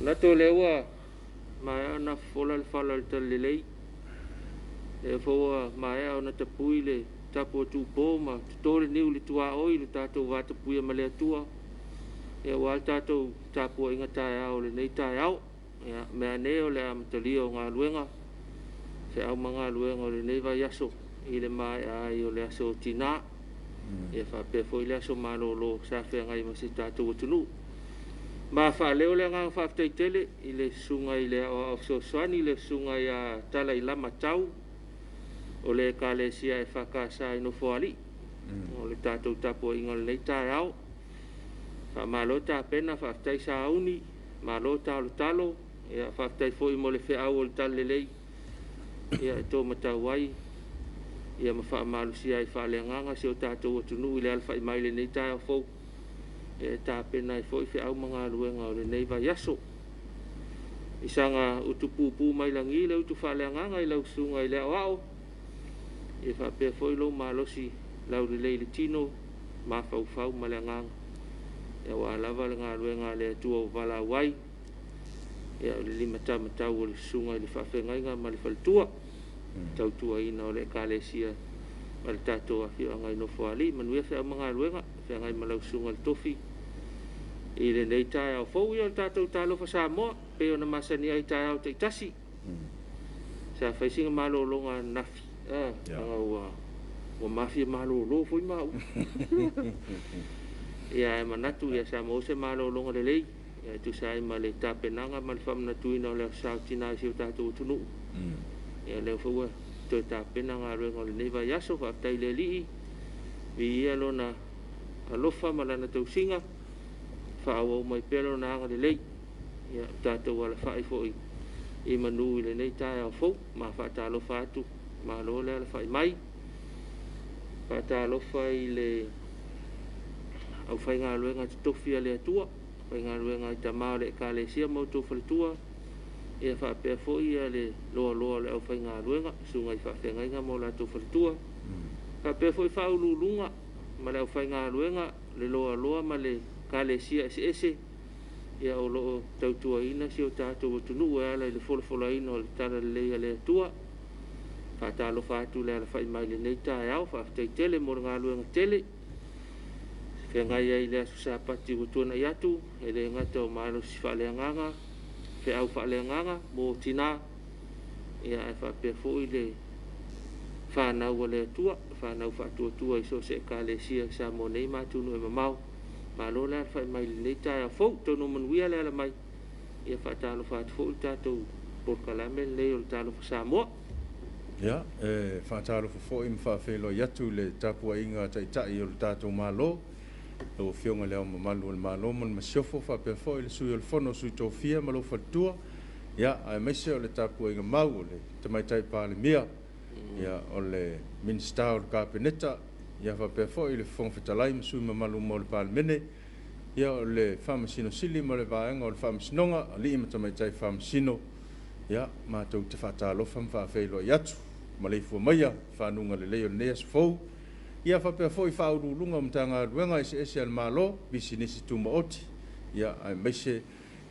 Manatu o lea ua maea ona fofola le fala o le talalelei, lea foi ua maea ona tapui le tapu a Tupo ma toto le niu i le tuaoi i le tatou vatapuia ma le Atua, aua le tatou tapuaiga taeao o lenei taeao. Ia, meaane o le amatalia o galuega, feau ma galuega o lenei vaiaso i le maea ai o le aso Tina, ia faapea foi le aso malolo sa feagai ma si o tatou atunuu. Ma faaleo le agaga faafetai tele i le Susuga i le Aoao Fesoasoani le Susuga ia Talailama Tau o le Ekalesia EFKS i Nofoalii mo le tatou tapuaiga i lenei taeao. Faamalo tapena, faafetai sauni, malo talotalo, faafetai foi mo le feau o le talalelei e tomatau ai ma faamalosia ai faaleagaga si o tatou atunuu i le alafai mai i lenei taeao fou e tapena ai foi feau ma galuega o lenei vaiaso. I saga utupupu mai lagi le utu faaleagaga i lau Susuga i le Aoao, ia faapea foi lou malosi laulelei i le tino, mafaufau ma le agaga, aua lava le galuega a le Atua ua valaau ai, o le limatamatau o le susuga i le faafeagaiga ma le faletua, tautuaina o le Ekalesia ma le tatou afioaga i Nofoalii. Manuia feau ma galuega, feagai ma lau susuga i le tofi i lenei taeao fou. Ia o le tatou Talofa Samoa e pei ona masani ai i taeao taitasi. Sa fai sina malologa ananafi, leaga ua mafia malolo foi maua. Ia ae manatu sa maua se malologa lelei e tusa ai ma le tapenaga ma le faamanatuina o le Aso Sa o Tina i si o tatou atunuu. Ia lea foi ua toe tapena galuega o lenei vaiaso. Faafetai i le Alii, viia Lona alofa ma Lana tausiga, faaauau mai pea Lona agalelei. Ia tatou alafai foi i manu i lenei taeao fou. Ma faatalofa atu, malo le alafai mai. Faatalofa i le aufaigaluega totofi a le Atua, aufaigaluega a tama o le Ekalesia ma outou faletua, ia faapea foi le loaloa o le aufaigaluega, susuga i faafeagaiga ma o latou faletua, faapea foi faauluuluga ma le aufaigaluega, le loaloa ma le Ekalesia eseese o lo o tautuaina si o tatou atunuu e ala i le folafolaina o le talalelei a le Atua. Faatalofa atu i le alafai mai i lenei taeao, faafetai tele mo le galuega tele feagai ai i le aso Sapati ua tuanai atu, e le gata o malosi faaleagaga, feau faaleagaga mo tina, ae faapea foi le fanau a le Atua, fanau faatuatua i so o se Ekalesia i Samoa nei ma atunuu e mamao. Malo le alafai mai i lenei taeao fou, taunuu manuia le ala mai. Ia faatalofa atu foi le tatou polokalame lenei o le Talofa Samoa. Ia, e faatalofa foi ma faafeiloai atu i le tapuaiga a Taitai o le tatou Malo, lau Afioga i Le Ao Mamalu o le Malo ma le Masiofo, faapea foi le Sui o le Fono a Sui Tofia ma lou faletua, ia, aemaise o le tapuaiga mau a le Tamaitai Palemia, ia, o le Minisita o le Kapeneta, ia faapea foi le Fofoga Fetalai ma sui usufono mamalu uma o le Palemene, ia, o le Faamasino Sili ma le Vaega o le Faamasinoga, alii ma tamaitai Faamasino, ia, matou te faatalofa ma faafeiloai atu. Maleifua maia i fanuga lelei o lenei aso fou. Ia faapea foi Faauluuluga o Matagaluega eseese a le Malo, pisinisi tumaoti, ia, aemaise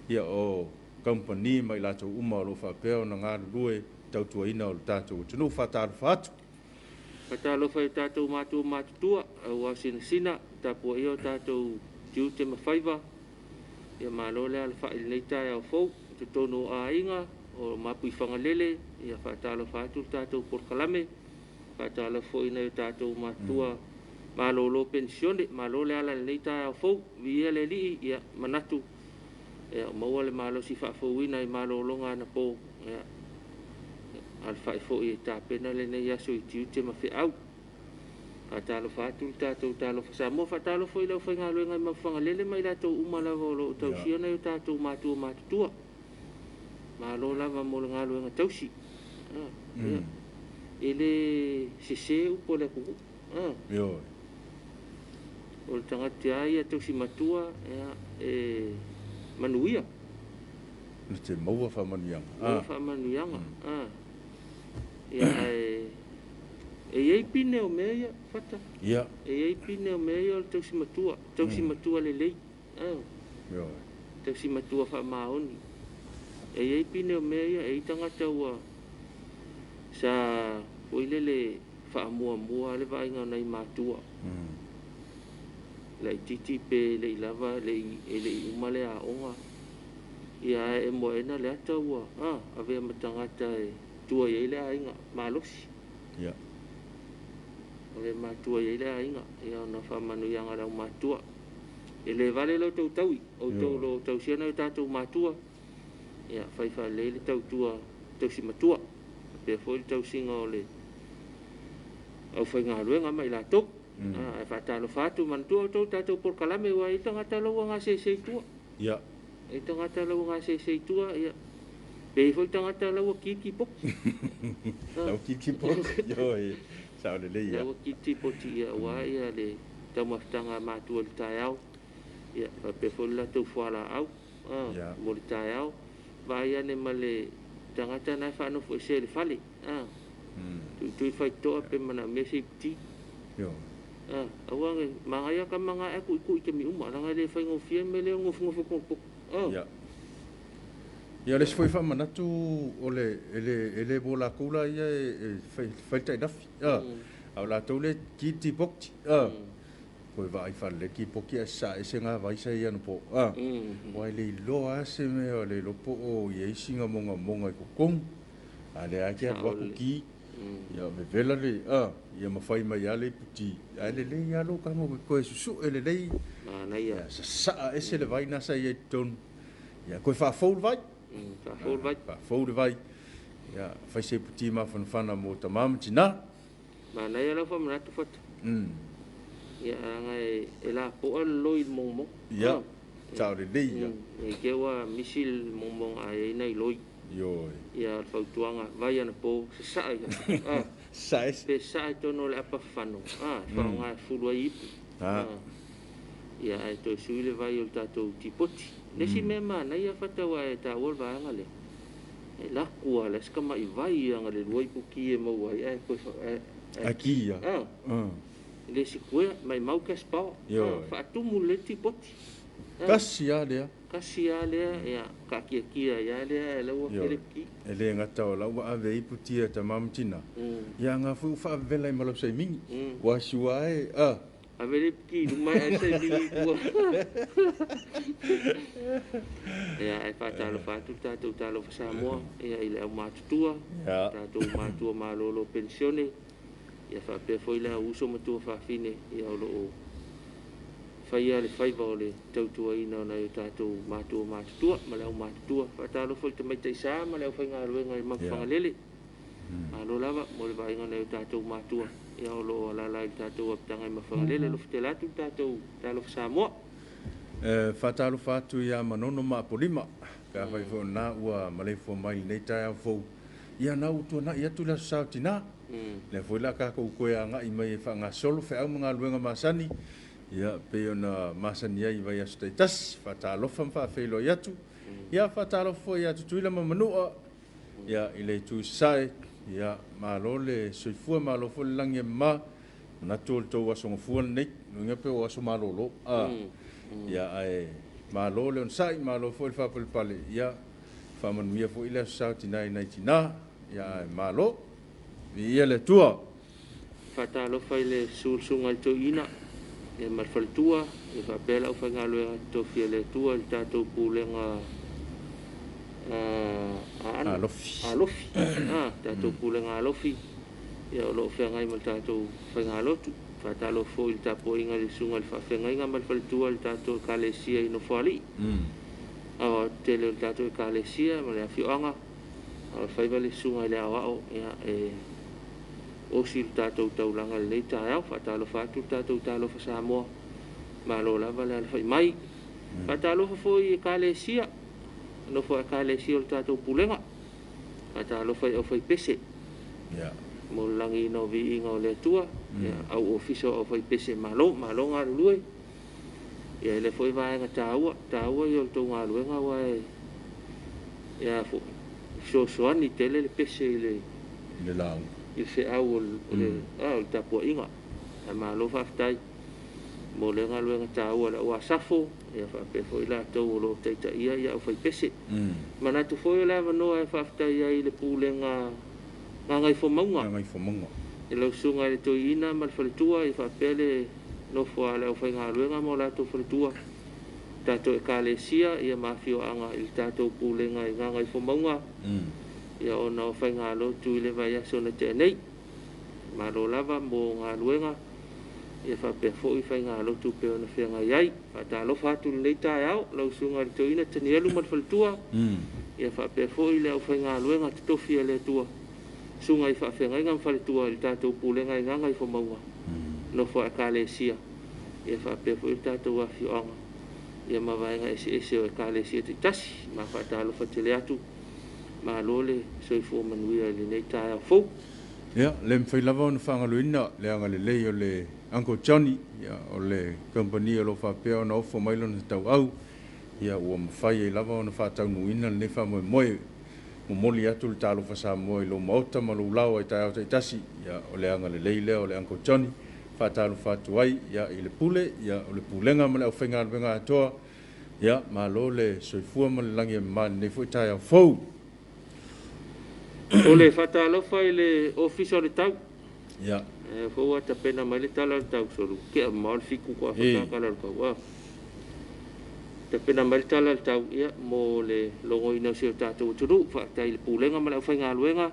ia o kamupani ma i latou uma o lo o faapea ona galulue tautuaina o le tatou atunuu. Faatalofa atu. Faatalofa i tatou matua matutua, aua sinasina, tapuaia o tatou tiute ma faiva, ia malo le alafai i lenei taeao fou. I totonu o aiga, o Mapuifagalele, ia faatalofa atu le tatou polokalame, faatalofa foi i nai o tatou matua malolo penisione, malo le ala i lenei taeao fou, viia le Alii, ia manatu ia maua le malosi faafouina i malologa anapo, ia alafai foi e tapena lenei aso i tiute ma feau. Faatalofa atu le tatou Talofa Samoa, faatalofa foi i le aufaigaluega i Mapuifagalele ma i latou uma lava o lo o tausia nai o tatou matua matutua. Malo lava mo le galuega tausi. E le sese upu a le atunuu. Ioe. O le tagata lava ia tausi matua e manuia. Na te maua faamanuiaga. Maua faamanuiaga. Ia, ae e i ai pine o mea ia, Fata. Ia. E i ai pine o mea ia o le tausi matua, tausi matua lelei. Ioe. Tausi matua faamaoni. E i ai pine o mea ia, e i ai tagata ua sa foi lele faamuamua le vaaiga o nai matua. Laitiiti pe le i lava e le i uma le aoga. Ia ae emo aena le ata ua avea ma tagata e tua i ai le aiga malosi. Ia. Avea matua i ai le aiga, ia ona faamanuiaga a le aumatua. E le vale la outou taui, outou o lo o tausia nai o tatou matua, ia fai faalelei le tautua tausi matua, faapea foi le tausiga o le aufaigaluega ma i latou. Ae faatalofa atu, manatua outou tatou polokalame, ua i ai tagata la ua gasese i tua. Ia. E i ai tagata la ua gasese i tua, ia. Pe i ai foi tagata la ua ki tipoti. La ua ki tipoti, ioe, sao lelei La ia. ua ki tipoti, ia, aua ia le taumafataga a matua i le taeao. Ia, faapea foi le latou fualaau mo le taeao. Vaai ane ma le tagata na e faanofoesea i le fale. Tuitui faitotoa pe manaomia se iputi. Aua ne manaia tama na ae tuitui i taimi uma, leaga e le faigofie le mea lea o le nofonofo i totonu o le potu. Ia. Ia, o le isi foi faamanatu, o le, e le, e le mo latou la ia e fai le tainafi, a o latou lea e ki le tipoti, Toe vaai faalelei le tipoti ae sasaa ese na vai sa i ai anapo, Aua e le iloa lava se mea, le iloa po o i ai sina mogamoga i totonu, a o lea lava e te alu atu ki, ia vevela le, ia ma fai mai lava le iputi, ae lelei lava lou tago e toe susue lelei, Manaia. Ia sasaa ese le vai na sa i ai i totonu, ia toe faafou le vai. Faafou le vai. Faafou le vai, ia fai se iputi mafanafana mo tama ma tina. Manaia lau faamanatu Fata. Ia, leaga e lapoa le loi i le mogomogo. Ia, sao lelei ia. E te ua misi le mogomoga ae i ai nai loi. Ioe. Ia, o le fautuaga, vai anapo, sasaa i Sasaa ese. Pe sasaa i totonu o le apa fafano, e faaaoga e fulu ai ipu. Ia, ae toe sui le vai o le tatou tipoti. Le isi mea manaia Fata ua e taua le vaega lea, e laku lava le asi tamai vai aga le lua iputi e maua ai, ae toe Ae ki ia. E le sikuea, maimau cash power. Faatumu lelei le tipoti. Tasi lava lea. Tasi lava lea, ia, taatiatia ai lava lea, ae la ua tele piti. E le gata o la ua ave ai iputi a tama ma tina, ia nga foi ua faavevela ai ma lau saimigi. Ua sua e, Ave le iputi i luma ae saimigi i tua. Ia, ae faatalofa atu le tatou talofa Samoa, ia, i le aumatutua, tatou matua malolo penisione, ia faapea foi le au uso ma tua faafine, ia o lo o faia le faiva o le tautuaina o nai o tatou matua matutua ma le aumatutua. Faatalofa i le tamaitai sa ma le aufaigaluega i Mapuifagalele. Malo lava mo le vaaiga o nai o tatou matua, ia o lo o alaala i le tatou apitaga i Mapuifagalele. Alofa tele atu le tatou talofa Samoa. E faatalofa atu ia Manono ma Apolima, pe afai foi o lena ua maleifua mai i lenei taeao fou, ia na ua tuanai atu le aso Sa o Tina. Lea foi la tatou toe agai mai e faagasolo feau ma galuega masani, ia pei ona masani ai i vaiaso taitasi. Faatalofa ma faafeiloai atu. Ia faatalofa foi ia Tutuila ma Manua, ia i le itu i Sasae, ia malo le soifua, malo foi le lagi e mama. Manatu o le tou aso gafua lenei, luiga pe o aso malolo. Ia ae malo le onosai, malo foi le faapalepale, ia faamanuia foi le aso Sa o Tina i nai tina, ia ae malo. Viia le Atua. Faatalofa i le susuga i le toeaina, ia ma le faletua, ia faapea le aufaigaluega totofi a le Atua i le tatou pulega aano. Alofi. Alofi. Tatou pulega alofi, ia o lo o feagai ma le tatou faigalotu. Faatalofa foi i le tapuaiga i le susuga i le faafeagaiga ma le faletua i le tatou ekalesia i Nofoalii. Aoao tele o le tatou ekalesia ma le afioaga, a o le faiva le susuga i le aoao, ia, e osi le tatou taulaga i lenei taeao. Faatalofa atu le tatou talofa Samoa, malo lava le alafai mai. Faatalofa foi i ekalesia, nofo a ekalesia o le tatou pulega. Faatalofa i aufaipese. Mo le lagiina o viiga o le Atua, ia, au ofisa o aufaipese, malo, malo galulue. Ia, e le foi vaega taua, taua ia o le tou galuega, aua e, ia foi, fesoasoani tele le pese i le Le lauga. I le feau o le, o le tapuaiga. Ae malo faafetai. Mo lea galuega taua a le au asafo, ia faapea foi i latou o lo o taitaia le aufaipese. Manatu foi o le avanoa e faafetai ai i le Pulega Gagaifomauga. Gagaifomauga. I lau Susuga i le Toeaina ma le faletua, ia faapea le nofo a le aufaigaluega ma o latou faletua, tatou Ekalesia ma afioaga i le tatou Pulega i Gagaifomauga, ia ona o faigalotu i le vaiaso na tea nei. Malo lava mo galuega ia faapea foi faigalotu pei ona feagai ai. Faatalofa atu i lenei taeao lau Susuga i le Toeaina Tanielu ma le faletua, ia faapea foi le aufaigaluega totofi a le Atua, susuga i faafeagaiga ma faletua i le tatou Pulega i Gagaifomauga, nofo a Ekalesia, ia faapea foi le tatou afioaga ia ma vaega eseese o Ekalesia taitasi. Ma faatalofa tele atu, malo le soifua manuia i lenei taeao fou. Ia, le mafai lava ona faagaloina le agalelei o le Uncle Johnny, ia, o le kamupani o lo o faapea ona ofo mai lona tauau, ia, ua mafai ai lava ona faataunuuina lenei faamoemoe. Momoli atu le talofa Samoa i lou maota ma lou laoa i taeao taitasi, ia, o le agalelei lea o le Uncle Johnny. Faatalofa atu ai, ia, i le Pule, ia, o le Pulega ma le aufaigaluega atoa, ia, malo le soifua ma le lagi e mama i lenei foi taeao fou. O le faatalofa i le Ofisa o le Tau. Ia. E foi ua tapena mai le tala o le tau solu. Ke a mao le fiku ko afa tala o le tau. Ah. Tapena mai le tala o le tau ia mo le logoina o si o tatou atunuu. Faafetai i le Pulega ma le aufaigaluega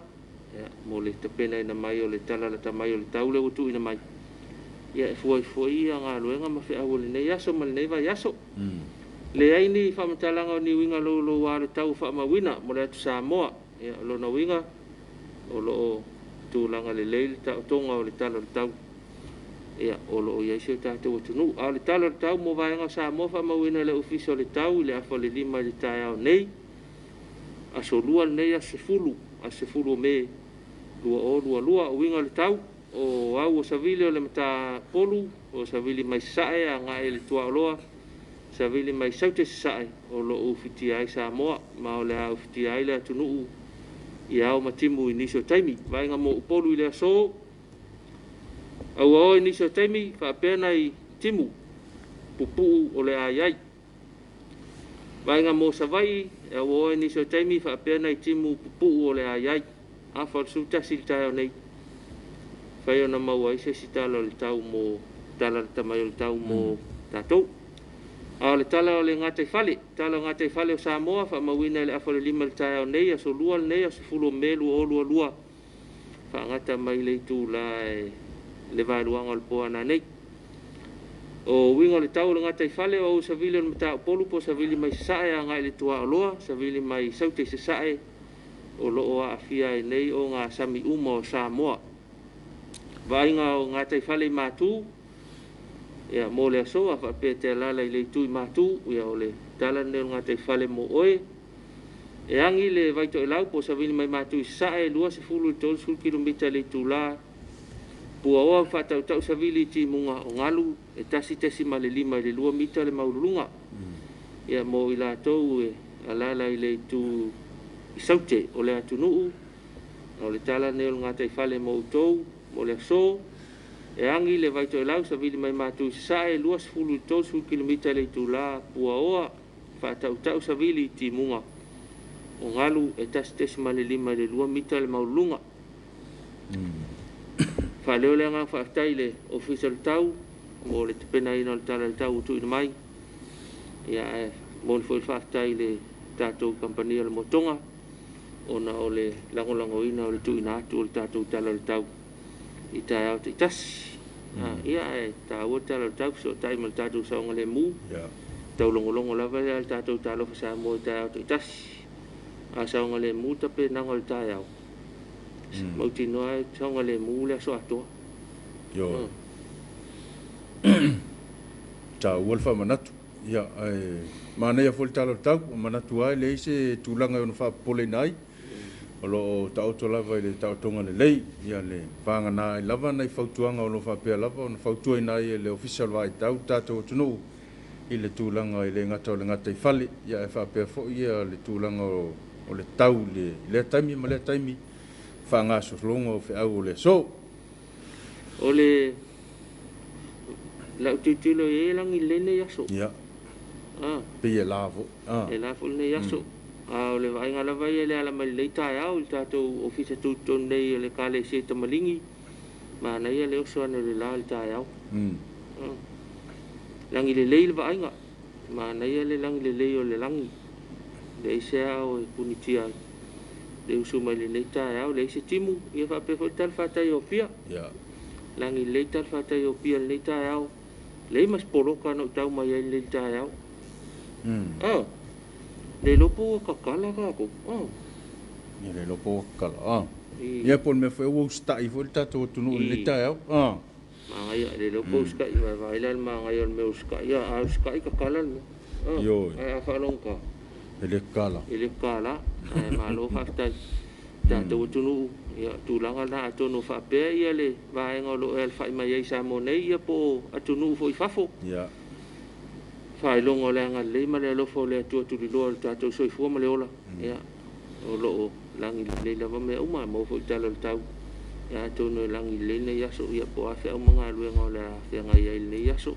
ia mo le tapenaina mai o le tala lata mai o le tau lea ua tuuina mai. Ia e fua ai foi ia galuega ma feau o lenei aso ma lenei vaiaso. Leai ni faamatalaga o ni uiga louloua o le tau faamauina mo le atu Samoa. Ia, o lona uiga, o lo o tulaga lelei le taotoga o le tala o le tau, ia, o lo o i ai si o tatou atunuu. A o le tala o le tau mo vaega o Samoa faamauina e le Ofisa o le Tau i le 4:30 i le taeao nei, aso Lua lenei, aso 10, aso 10 o Me 2022. O uiga o le tau, o au o savili o le Matapolu, o savili mai Sasae agai i le Tuaoloa, savili mai Saute Sasae, o lo o ufitia ai Samoa, ma o le a ufitia ai le atunuu i ao ma timu i nisi o taimi. Vaega mo Upolu i le aso, auaoa i nisi o taimi, faapea nai timu pupuu o le a i ai. Vaega mo Savaii, e auaoa i nisi o taimi, faapea nai timu pupuu o le a i ai. Afa o le 11 i le taeao nei, fai ona maua ai se isi tala o le tau mo tala lata mai o le tau mo tatou. A o le tala o le gataifale, tala o gataifale o Samoa, faamauina i le 4:30 i le taeao nei, aso Lua lenei, aso 10 o Me 2022, faagata mai le itula e le vaeluaga o le po a nanei. O uiga o le tau o le gataifale, o au savili o le Mataupolu po o savili mai Sasae agai i le Tuaoloa, savili mai Saute i Sasae, o lo o aafia ai nei ogasami uma o Samoa. Vaaiga o gataifale i Matu, ia, mo le aso, a faapea te alaala i le itu i Matu, ia, o le tala lenei o le gataifale mo oe. E agi le vaitoelau po o savili mai Matu i Sasae, 20 i le 30 kilomita i le itula, puaoa ma faatautau savili i timuga o galu e 1.5 i le 2 mita le maululuga. Ia, mo i latou e alaala i le itu i Saute o le atunuu, o le tala lenei o le gataifale mo outou mo le aso. E agi le vaitoelau savili mai Matu i Sasae, 20 i le 30 kilomita i le itula, puaoa faatautau savili i timuga o galu e 1.5 i le 2 mita le maululuga. Faaleo le agaga faafetai i le Ofisa o le Tau mo le tapenaina o le tala o le tau ua tuuina mai. Ia, ae momoli foi le faafetai i le tatou kamupani o le Motoga ona o le lagolagoina o le tuuina atu o le tatou tala o le tau i taeao taitasi. Ia, ae taua le tala o le tau, fesootai ma le tatou saogalemu. Taulogologo lava le tatou talofa Samoa i taeao taitasi. A saogalemu tapenaga o le taeao, mautinoa e saogalemu le aso atoa. Ioe. Taua le faamanatu. Ia, ae manaia foi le tala o le tau, ua manatu lava e leai se tulaga e ono faapopoleina ai. O lo o taoto lava i le taotoga lelei, ia le vagana ai lava nai fautuaga o lo o faapea lava ona fautuaina ai e le Ofisa o le Vaai Tau le tatou atunuu i le tulaga e le gata o le gataifale, ia ae faapea foi le tulaga o le tau i lea taimi ma lea taimi, faagasologa o feau o le aso. O le Lau tilotilo i ai e lagi lelei lenei aso. Ia. Ah. Pei e la foi. Ah. E la foi lenei aso. A o le vaaiga lava ia i le ala mai lenei taeao i le tatou ofisa tutotonu nei o le Ekalesia i Tamaligi, manaia le oso ane o le la i le taeao. Lagi lelei le vaaiga, manaia le lagi lelei o le lagi, leai se ao e punitia ai le usu mai lenei taeao, leai se timu, ia faapea foi le talafatai o Apia. Lagi lelei talafatai o Apia i lenei taeao, leai ma se poloka na ou tau mai ai i lenei taeao. Ah, le iloa po ua kakala tatou. Ah. Ia le iloa po ua kakala. Ah. Ia po o le mea foi ua usitai foi le tatou atunuu i lenei taeao. Ah. Magaia, le iloa po usitai, vaai la le magaia o le mea usitai. A usitai kakala le mea. Ah. Ioe. Ae a faalogogata. E le kakala. E le kakala. Ae malo faafetai. Tatou atunuu, ia tulaga na atonu o faapea ia le vaega o lo o e alafai mai ai i Samoa nei, ia po o atunuu foi i fafo. Ia. Faailoga o le agalelei ma le alofa o le Atua tuliloa o le tatou soifua ma le ola. Ia, o lo o lagi lelei lava mea uma, maua foi tala o le tau. Ia atonu e lagi lelei lenei aso, ia po o a feau ma galuega o le a feagai ai lenei aso.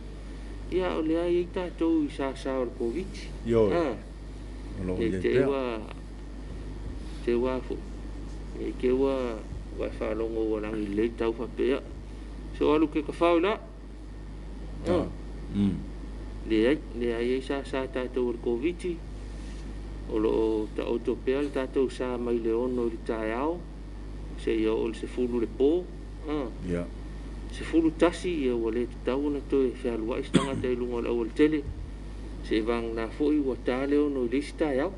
Ia o lea e i ai tatou i sasa o le Koviti. Ioe. Ah. O lo o Ne i ai te pea. ua te ua foi. Ne te ua ua e faalogo ua lagi lelei tau faapea. So alu ke tafao i la. Ah. Leai, leai ai sasa tatou o le Koviti. O lo o taoto pea le tatou sa mai le 6 i le taeao seia oo i le 10 le po. Ah. Ia. 11 ia ua le tatau ona toe fealuai se tagata i luga o le aualatele. Seivagana foi ua ta le 6 i le isi taeao.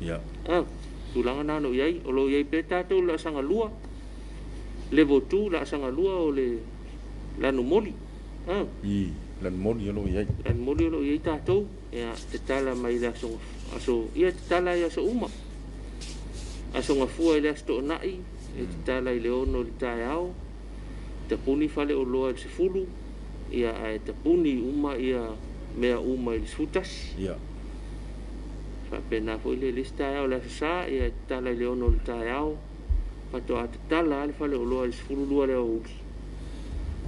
Ia. Ah, tulaga na o lo o i ai. O lo o i ai pea tatou laasaga lua, level 2 laasaga lua o le lanumoli. Ah. I lanumoli o lo o i ai. Lanumoli o lo o i ai tatou. Ia, tatala mai le aso, aso, ia tatala i aso uma. Aso gafua i le aso Toonai, e tatala i le 6 i le taeao. Tapuni fale oloa i le 10, ia ae tapuni uma ia mea uma i le 11. Ia. Faapena foi le isi taeao le aso Sa, ia e tatala i le 6 i le taeao. Faatoa tatala le fale oloa i le 12 le aoauli.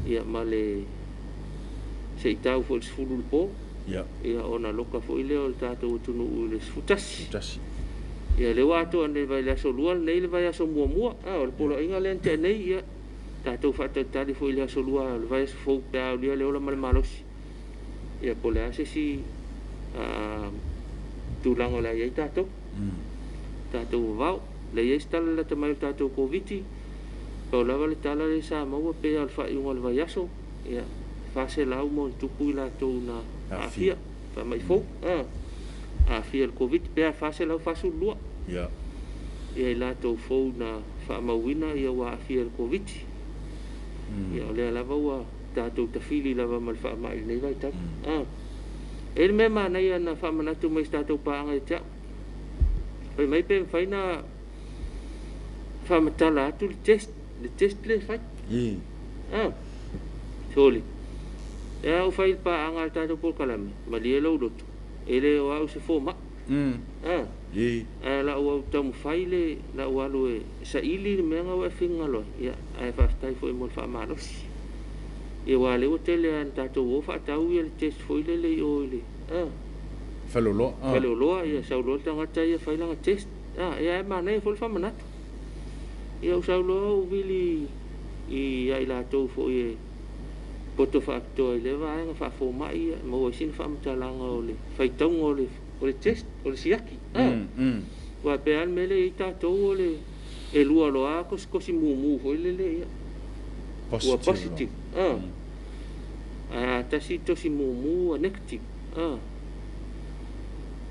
Ia ma le se i tau foi i le 10 le po. Ia. Ia ona loka foi lea o le tatou atunuu i le 11. 11. Ia lea ua atoa nei vai le aso lua lenei le vai aso muamua. Ah, o le poloaiga lea na tea nei, ia tatou faatalitali foi i le aso lua le vai aso fou pe a aulia le ola ma le malosi. Ia po o le a se isi tulaga o le a i ai tatou. Tatou vavao. Le i ai se tala lata mai o le tatou Koviti. Pau lava le tala lea sa maua pe o le faaiuga o le vaiaso. Ia, 400 ma ona tupu i latou na aafia. Faamai fou. Ah, aafia le Koviti pe a 442. Ia. Ia i latou fou na faamauina ia ua aafia le Koviti. Ia o lea lava ua tatou tafili lava ma le faamai i lenei vaitau. Ah. E le mea manaia na faamanatu mai se tatou paaga ia te au. Fai mai pe mafai na faamatala atu le test, le test le fai. I. Ah. Soli. E au fai le paaga a le tatou polokalame, malie lou loto. E le o au se fomai. Ah. I. Ae lau au taumafai le lau alu e saili le mea ua e finagalo ai. Ia, ae faafetai foi mo le faamalosi. Ia ua lea ua tele lava na tatou o faatau ia le test foi lele i o i le ah. Faleoloa. Ah. Faleoloa, ia sau loa le tagata ia fai lana test. Ah, ia e manaia foi le faamanatu. Ia ou sau loa ou vili i ai latou foi e poto faapitoa i lea vaega faafomai ia maua ai sina faamatalaga o le faitauga o le test, o le siaki. Ah. Ua pe a le mea lea i ai tatou o le e lua loa kosikosi mumu foi lele ia. Ua positive. Ah. Ae a tasi tosi mumu ua negative. Ah.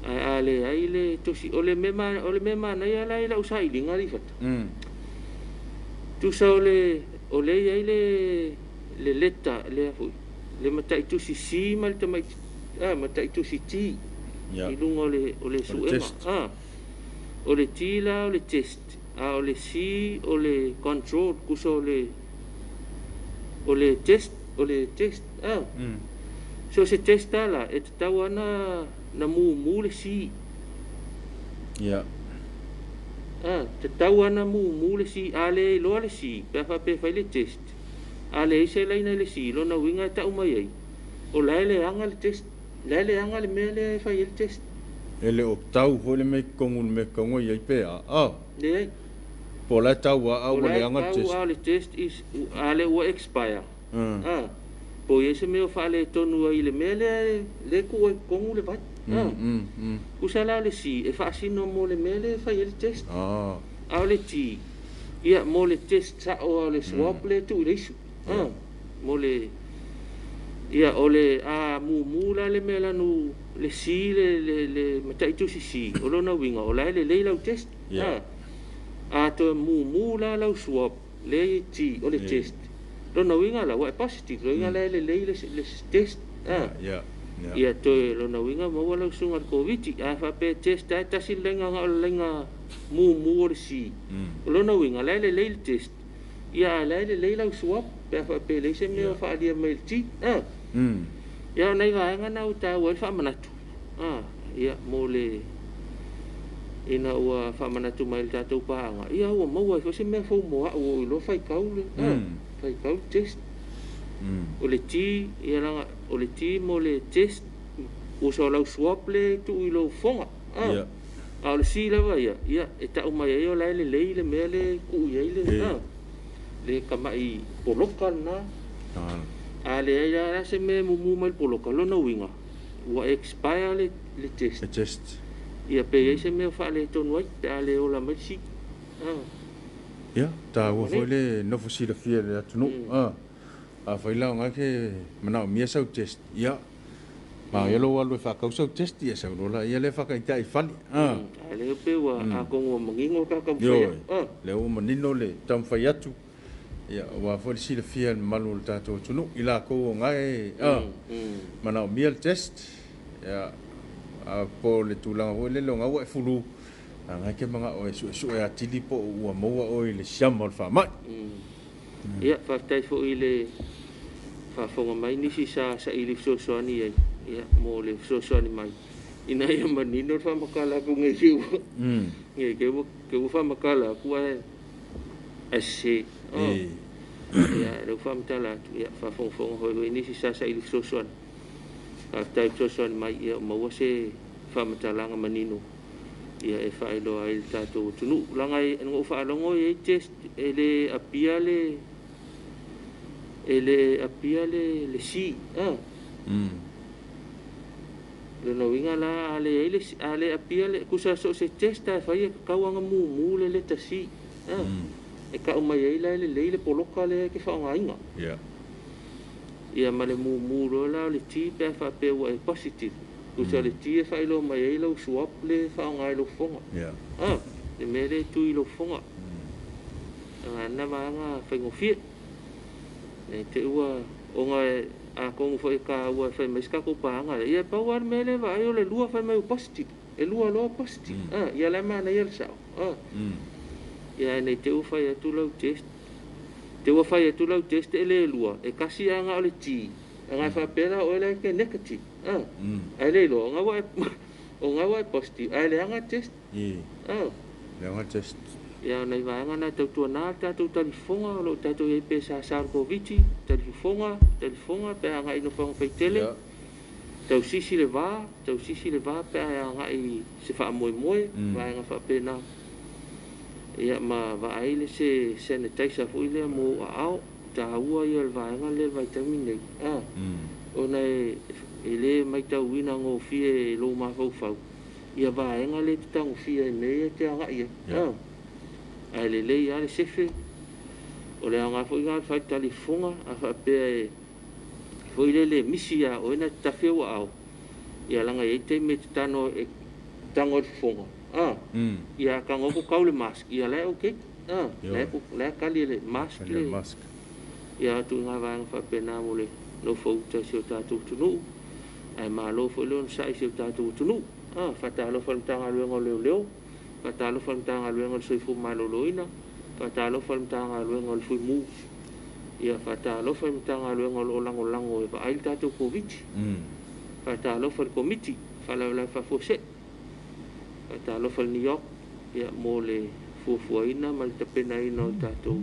Ae a leai le tosi o le mea o le mea manaia la i lau sailiga alii fata. Tusa o le o le i ai le leta lea foi le mataitusi C ma le tamai mataitusi T. Ia. I luga o le suega. Test. Ah. O le T la o le test, a o le C o le control, kusa o le test, o le test. Ah. So se test la e tatau ana na mumu le C. Ia. Ah, tatau ana mumu le C, a le iloa le C, pe a faapea e fai le test. A leai se laina i le C, lona uiga e tau mai ai. O la e leaga le test, la e leaga le mea lea e fai ai le test. E le o tau foi le mea i totonu i le mea e tatau ona i ai pe a? A. Leai. Po o la e tau lava a O ua la e leaga le tau test. a o le test is, a lea ua expire. A. Po o i ai se mea o faaletonu ai i le mea lea e, lea e tuu ai i totonu le vai. A. Tusa la o le C e faasino mo le mea lea e fai ai le test. A o le T, ia mo le test sao lava o le swab lea e tuu i le isu. A. Mo le, ia o le a mumu la le mea lanu le C le, le, le mataitusi C, o lona uiga o la e lelei lau test. A. A toe mumu la lau swab lea i T o le test, lona uiga la ua e positive, lona uiga la e lelei le, le test. A. Ia toe lona uiga maua lau susuga i le Koviti. A faapea e test lava e tasi le laina na o le laina mumu o le C, o lona uiga la e lelei le test, ia a la e lelei lau swab pe a faapea e leai se mea o faaalia mai i le T. A. Ia o nai vaega na ua taua ai le faamanatu. A. Ia mo le ina ua faamanatu mai i le tatou paaga, ia ua maua ai foi se mea fou mo au ua ou iloa faitau le, a, faitau le test. O le T, ia leaga o le T mo le test, uso o lau swab le e tuu i lou fofoga. A. A o le C lava ia, ia e tau mai ai o la e lelei le mea le e tuu i ai le, a, le tamai poloka lena. A leai la la se mea e mumu mai le poloka, lona uiga ua expire le, le test. Le test. Ia pe i ai se mea o faaletonu ai pe a le ola mai le C. A. Ia, taua foi le nofo silafia i le atunuu. A. Afai la o na e manaomia sau test, ia, manaia lou alu e faatau sau test, ia sau loa laia lea faataitai i fale. A. A lea pei ua atonu ua manino le ta taumafai Ioe, atu. A. lea ua manino le taumafai atu, ia, aua foi le silafia e le mamalu o le tatou atunuu, i latou o na e, a, manaomia le test, ia, a po o le tulaga foi lele o na ua e fulu, a na e te manao e suesue atili po o ua maua oe i le siama o le faamai. Ia, faafetai foi i le faafofoga mai nisi sa saili fesoasoani ai, ia, mo le fesoasoani mai ina ia manino le faamatala atu nei te ua, nei te ua, te ua faamatala atu ae, ae sese. Ia, lea ua faamatala atu, ia, faafogafoga foi foi nisi sa saili fesoasoani. Faafetai fesoasoani mai, ia, maua se faamatalaga manino, ia, e faailoa ai le tatou atunuu. Leaga na ou faalogo e i ai test e le apia le, e le apia le, le C. A. Lona uiga la, a leai le, a le apia le, tusa so o se test lava e fai e tatau lava ona mumu le leta C. A. E tau mai ai la e lelei le poloka lea e te faaaogaina. Ia ma le mumu loa la o le T pe a faapea ua e positive. Tusa le T e faailoa mai ai lau swab le e faaaoga i lou fofoga. A, le mea lea e tui i lou fofoga. A na vaega faigofie. Nei te i ua, ona e, atonu foi e taua e fai mai se tatou paaga lea, ia e pau lava le mea lea e vaai o le lua fai mai ua positive. E lua loa positive. A, ia la e manaia le sao. A. Ia nei te i ua fai atu lau test. Te ua fai atu lau test e le lua, e tasi lava na o le T. Aga e faapea la oe la e te negative. A. Ae le iloa, o na ua e, o na ua e positive, ae leaga test. A. Leaga test. Ia o nai vaega na e tautuana le tatou talifofoga, o lo o tatou i ai pe sasa o le Koviti, talifofoga, talifofoga pe a agai i nofoaga faitele, tausisi le va, tausisi le va pe a agai i se faamoemoe, vaega faapena. Ia ma vaai le se sanitizer foi lea mo aao, taua ia o le vaega lea i le vaitaimi nei. A. Ona e, e le matauina gofie e lou mafaufau, ia vaega lea e te tagofia i mea ia e te agai ai. A. Ae lelei lava le sefe, o le aoga foi lena o le faitalifofoga, a faapea e foi lele e misi ia oe na te tafe ou aao, ia leaga e i ai taimi e te tago e tago i le fofoga. A. Ia a tago atu tau le mask, ia la e okay. A. La e, la e kali e le mask le mask. Ia atu i ngā vaega faapena mo le nofouta i si o tatou atunuu. Ae malo foi le onosai i si o tatou atunuu. A. Faatalofa i le Matagaluega o Leoleo, faatalofa i le Matagaluega o le Soifua Maloloina, faatalofa i le Matagaluega o le Fuimu, ia faatalofa i le Matagaluega o lo o lagolago e vaai le tatou Koviti. Faatalofa i le Komiti Faalavelave Faafuasei, faatalofa i le NEOC, ia mo le fuafuaina ma le tapenaina o le tatou,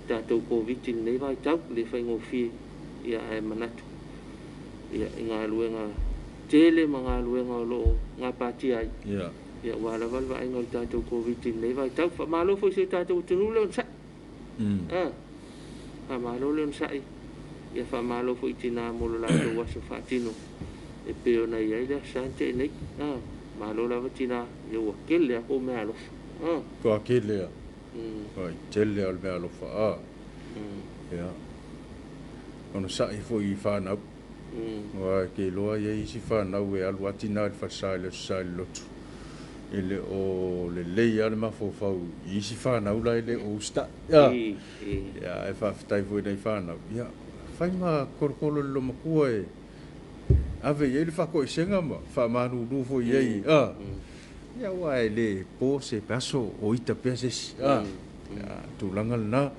tatou Koviti i lenei vaitau, le faigofie, ia ae manatu. Ia, i galuega tele ma galuega o lo o gapatia ai. Ia. Ia, aua lava le vaaiga o le tatou Koviti i lenei vaitau. Faamalo foi i si o tatou atunuu le onosai. Ah, faamalo le onosai. Ia faamalo foi i tinā mo lo latou aso faatino e pei ona i ai le aso Sa na tea nei. Ah, malo lava tinā, ia ua tele lava kou meaalofa. Ah. Toa tele lava. Ai, tele lava o le meaalofa. Ah. Ia. Onosai foi i fanau. Aua e te iloa e i ai isi fanau e alu lava tina i le falesa i le Aso Sa i le lotu. E le o lelei lava le mafaufau i isi fanau la e le o usitai. Ia, ae faafetai foi i nai fanau, ia, fai ma tolotolo i le loomatua e ave i ai le faatoesega ma faamalulu foi i ai. Ia, aua e le po se aso o ita pea se isi. Ia, tulaga lena.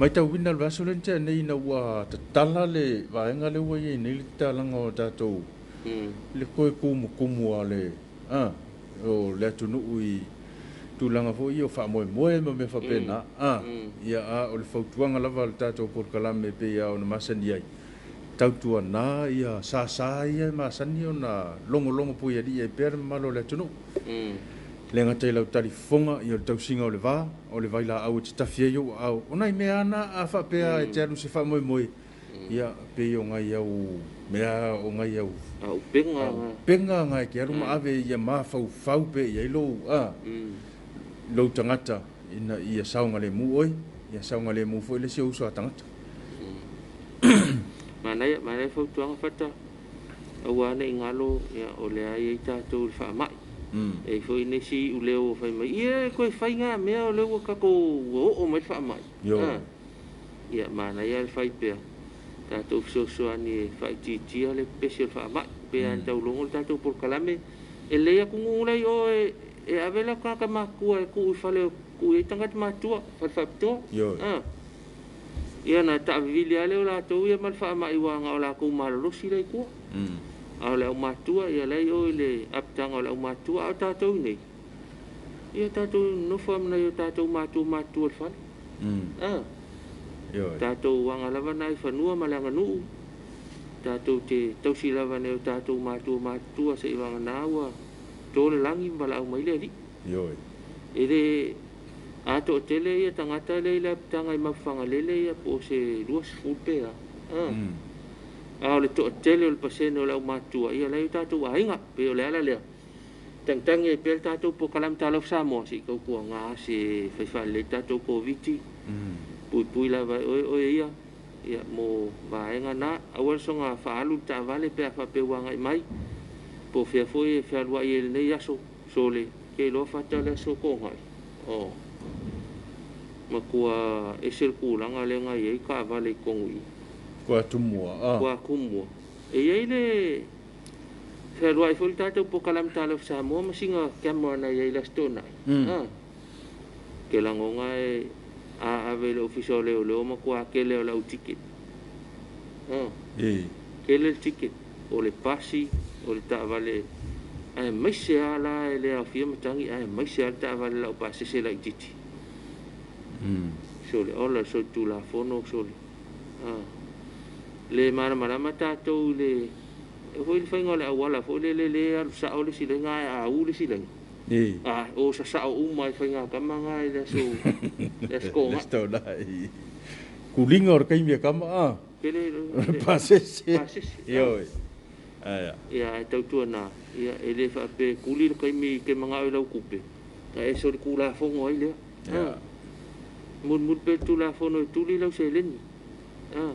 Matauina le vaiaso lea na tea nei ina ua tatala le vaega lea ua i ai nei le tatalaga o tatou le toe tumutumu a le a o le atunuu i tulaga foi ia o faamoemoe ma mea faapena a ia a o le fautuaga lava a le tatou polokalame e pei lava ona masani ai tautuana ia sasa ia e masani ona logologo puialii ai pea le mamalu o le atunuu. E le gata i lau talifofoga, ia o le tausiga o le va, o le vailaau e te tafi ai ou aao. O nai mea lava na a faapea e te alu i se faamoemoe, ia, pei o nai au mea, o nai au auupega na e te alu ma ave ia mafaufau pea i ai lou, a, lou tagata ina ia saogalemu oe, ia saogalemu foi le isi ou uso a tagata. Manaia, manaia fautuaga Fata. Aua ne i galo, ia, o lea e i ai tatou i le faamai. E i ai foi nisi iuleo ua fai mai, ia e toe fai na mea o lea ua tatou ua oo mai le faamai. Ioe. Ia, manaia le fai pea, tatou fesoasoani e faaitiitia le pepesi o le faamai. Pei lava ona tau logo le tatou polokalame, e lelei atunuu la i o e ave latou tagata matutua e tuu i fale e tuu i ai tagata matutua, fale faapitoa. Ioe. Ia ona taavivili lava lea o latou ia ma le faamai aua na o latou malolosi la i tua. A o le aumatua, ia la e i o i le apitaga o le aumatua, a o tatou i inei, ia tatou nonofo lava ma nai o tatou matua matutua i le fale. A, tatou aga lava na i fanua ma le aganuu, tatou te tausi lava i nai o tatou matua matutua seivagana ua to le lagi ma valaau mai le Alii. E le a toatele ia tagata lea i le apitaga i Mapuifagalele ia po o se 20 pe a. A o le toatele o le pasene o le aumatutua, ia la e i o tatou aiga. Pei o le ala lea, tagitagi ai pea le tatou polokalame Talofa Samoa, se i tautuaga se fai faalelei le tatou Koviti, puipui lava e oe oe ia, ia mo vaega na. Aua le soona faaalu le taavale pe a faapea ua agai mai, po o fea foi e fealuai ai i lenei aso, sole, ke iloa Fata le aso Toonai. Oh. Matua ese le tulaga lea na i ai taavale i totonu i i. Kua tumua, a. Kua tumua. E i ai le fealuai foi le tatou polokalame Talofa Samoa ma sina camera na i ai i le Aso Toonai. A. Ke lagona e a ave i le Ofisa o Leoleo matua tele o le au ticket. A. Tele le ticket. O le pasi, o le taavale, aemaise lava la e le aofia matagi, aemaise lava le taavale laupasese laitiiti. Sole, ola le solitulafono, sole. A. Le malamalama tatou i le foi le faiga o le auala foi lele le alu sao le isi laina ae au le isi laina. A, o sasao uma i faiga tama na i le aso, le Aso Toonai. Kuliga o le taimi e kama a. Tele le pasese. Pasese. Ioe. Aia. Ia, ae tautuana, ia, e le faapea e tuli le taimi e te manao i lau tupe, a e solitulafono ai lea. Ia. Mulimuli pea le Tulafono e tuli lau seleni. A.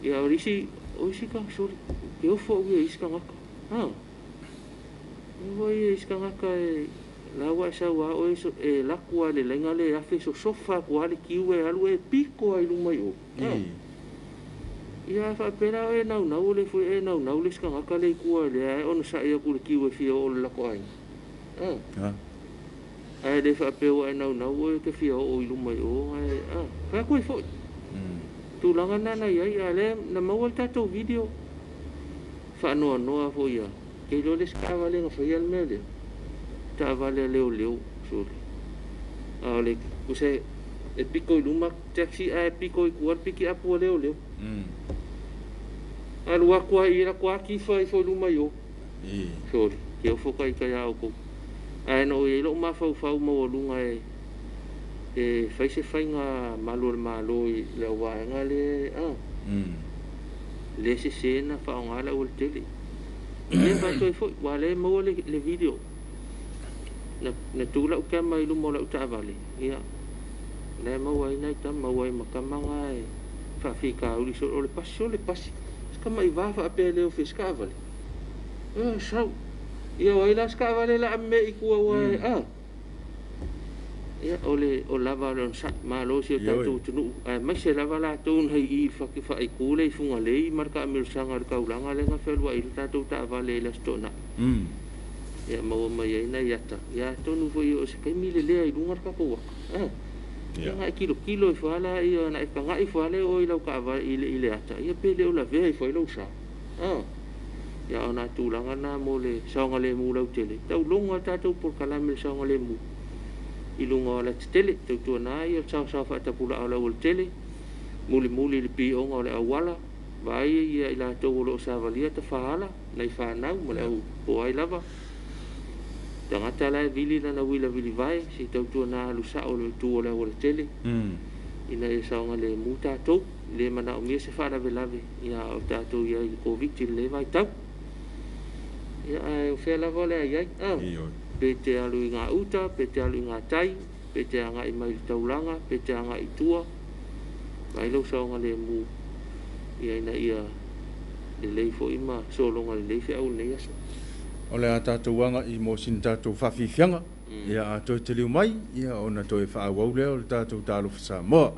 Ia, o isi, o isi tagata soli, e ofo au ia i isi tagata. A. O ia isi tagata e la ua e sau lava oe e laku lava i le laina lea e afe sosofa atu lava le kiu e alu e pito lava i luma i o. A. Ia, a faapea la oe e naunau, o le foi e naunau le isi tagata lea i tua lea e onosai atu i le kiu e fia oo i le latou aiga. A. Ae le faapea ua e naunau oe e te fia oo i luma i o, ae a, fai atu ai foi. Tulaga lena na i ai, a o lea na maua le tatou video faanoanoa foi ia. Ke iloa le isi taavale na faia le mea lea, taavale a leoleo, sole. A o le tusa e pito i luma taxi ae pito i tua le pikiapu a leoleo. Alu atu ai i la atu atifa ifo i luma i o. Soli, ke ofo ka ita ia outou. Ae na ou i ai lou mafaufau maualuga e fai se faiga malu o le Malo i le auvaega lea, le sese na faaaoga le aualatele. Ia faatu ai foi, ua lea e maua le video. Na tu lau tama i luma o lau taavale, ia, lea e maua ai nai tama, maua ai ma tama na e faafitauli solo, o le pasi, o le pasi. Se tama i va faapea le ofe i se taavale. Sau. Ia o ai la se taavale la a me i tua ua e, Ia, o le o lava o le onosai, malo si o tatou atunuu, aemaise lava latou na i i le faaitu le i Fugalei ma le taamilosaga o le taulaga lea na fealuai ai le tatou taavale i le Aso Toonai. Ia maua mai ai nai ata, ia atonu foi o se taimi lelea i luga le tatou ata. Ia na e tilotilo ifo lava laia, na e tagai ifo lava lea o i lau taavale i le ata, ia pe le o lavea ifo ai lou sa. Ia o nai tulaga na mo le saogalemu lautele, taulogo lava le tatou polokalame i le saogalemu i luga o alatetele, tautuana ia le saosaoa faatapulaa o le aualatele, mulimuli i le pioga o le auala, vaai ia i latou o lo o savalia tafaala, nai fanau ma le au po o ai lava. Tagata la e vili lana uila vilivae, se i tautuana alu sao i le itu o le aualatele, ina ia saogalemu tatou, le manaomia se faalavelave, ia a o tatou i ai i le Koviti i lenei vaitau. Ia ae o fea lava o le a i ai, pe te alu i gauta, pe te alu i gatai, pe te agai mai i le taulaga, pe te agai i tua, vaai lou saogalemu, ia ina ia lelei foi ma sologa lelei feau o lenei aso. O le a tatou aga'i mo sina tatou faafiafiaga, ia a toe taliu mai, ia ona toe faaauau lea o le tatou Talofa Samoa.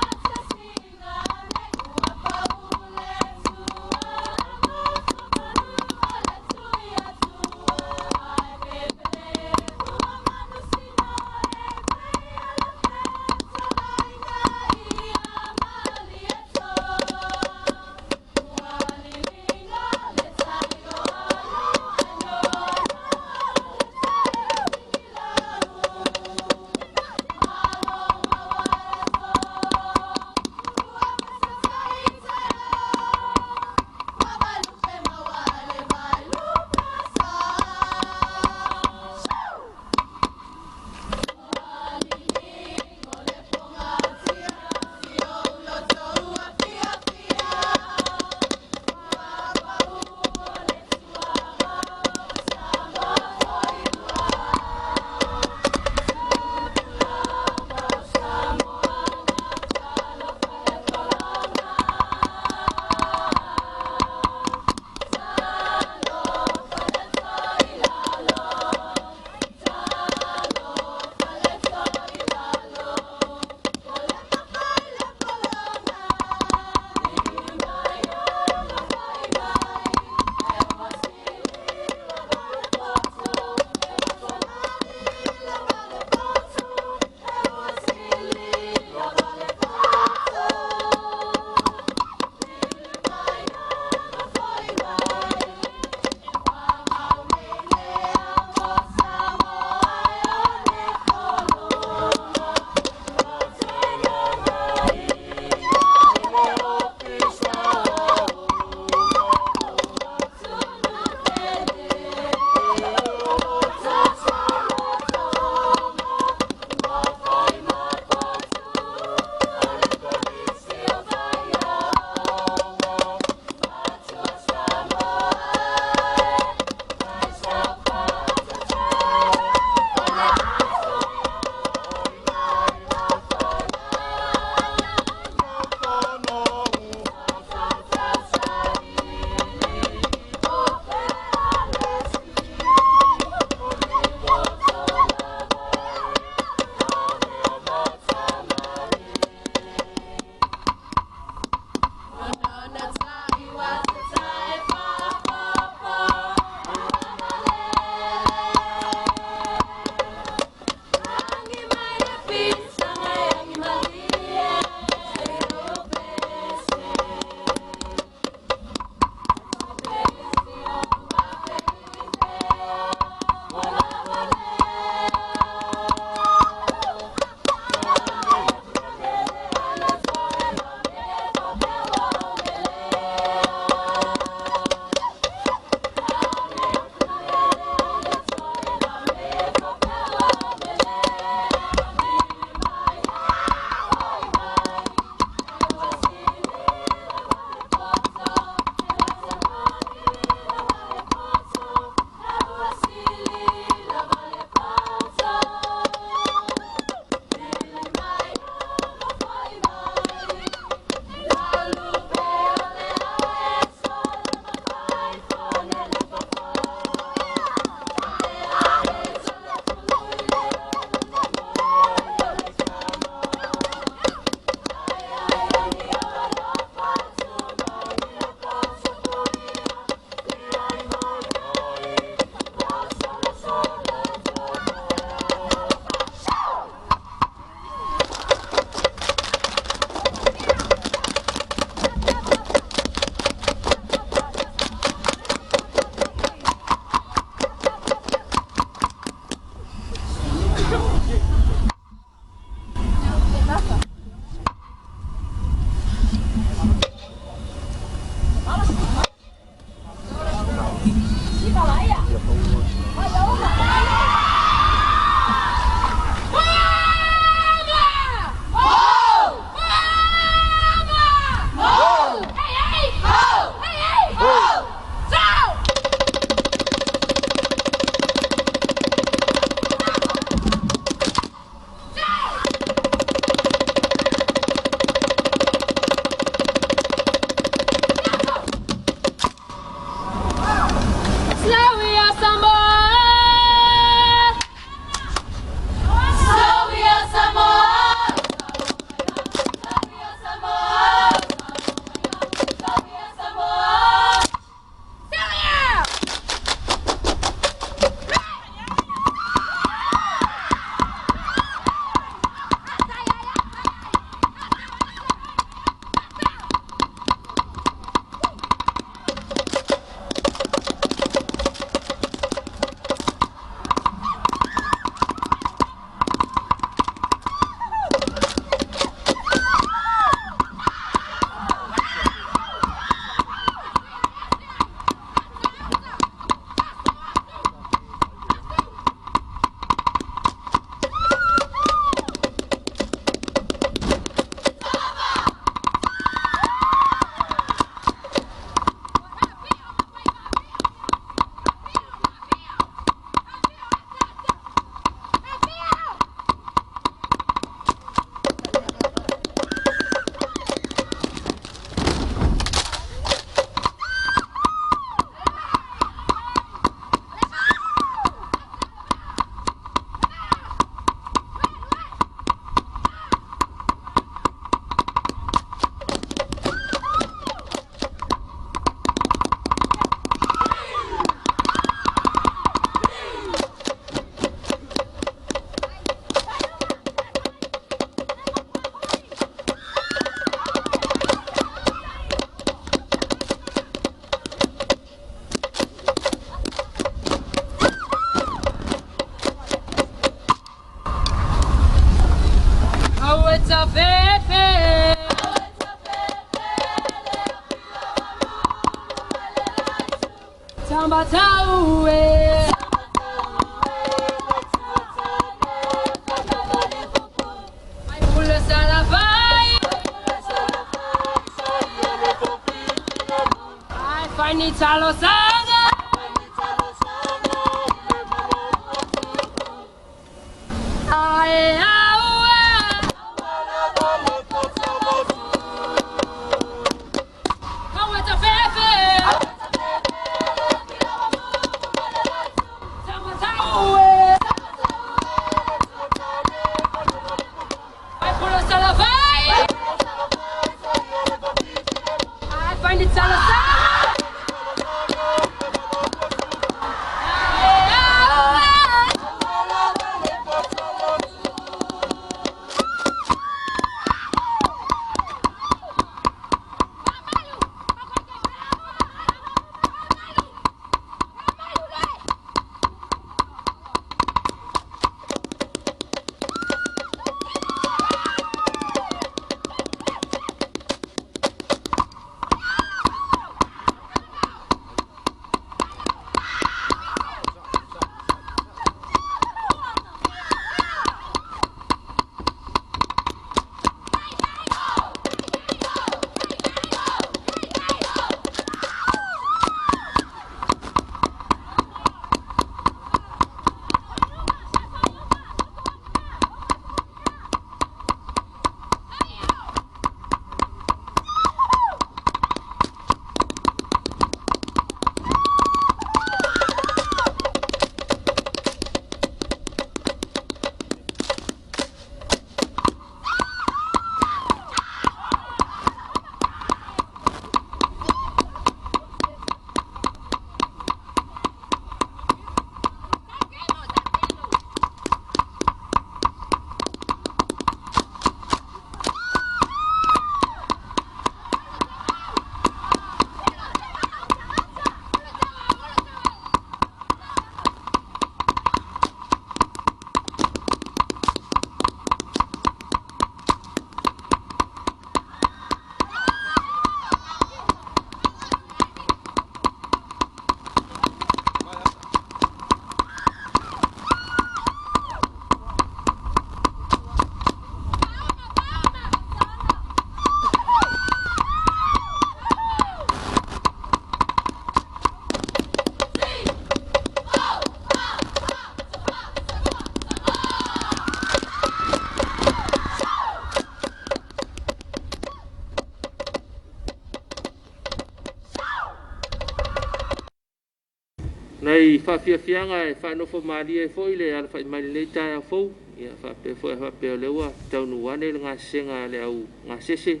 Nai faafiafiaga e faanofo malie ai foi le alafai mai i lenei taeao fou, ia faapea foi a faapea o lea ua taunuu ane le gasesega a le au gasese,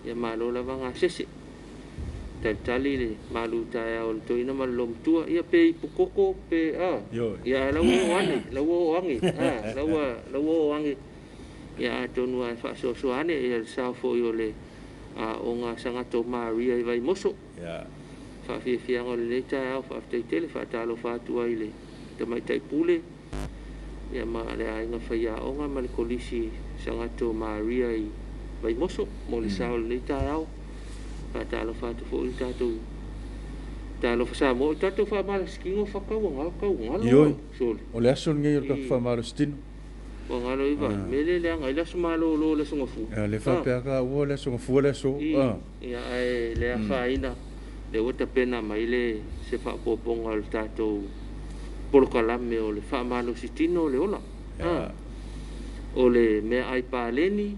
ia malo lava gasese. Talitali le malu taeao o le toeaina ma le olomatua, ia pe ipukoko pe a. Ia ae la ua oo ane, la ua oo ane, a, la ua la ua oo ane. Ia atonu lava e faasoasoa ane ia le sao foi o le Aoga Saga o Maria i Vaimoso. Faafiafiaga o lenei taeao, faafetai tele. Faatalofa atu ai i le Tamaitai Pule ia ma le aiga faiaoga ma le Kolisi Sagato Maria i Vaimoso mo le sao o lenei taeao. Faatalofa atu foi i le tatou Talofa Samoa, o le tatou faamalositino faka ua galo tau galo. Ioe. Sole. O le aso lenei o le tatou faamalositino. Ua galo iva, mea lea e leaga ai le aso malolo o le aso Gafua. Ia, lea faapea taua o le aso Gafua le aso. Ia, ae le afaina, lea ua tapena mai le se faaopoopoga o le tatou polokalame o le faamalositino o le ola. O le meaai paleni,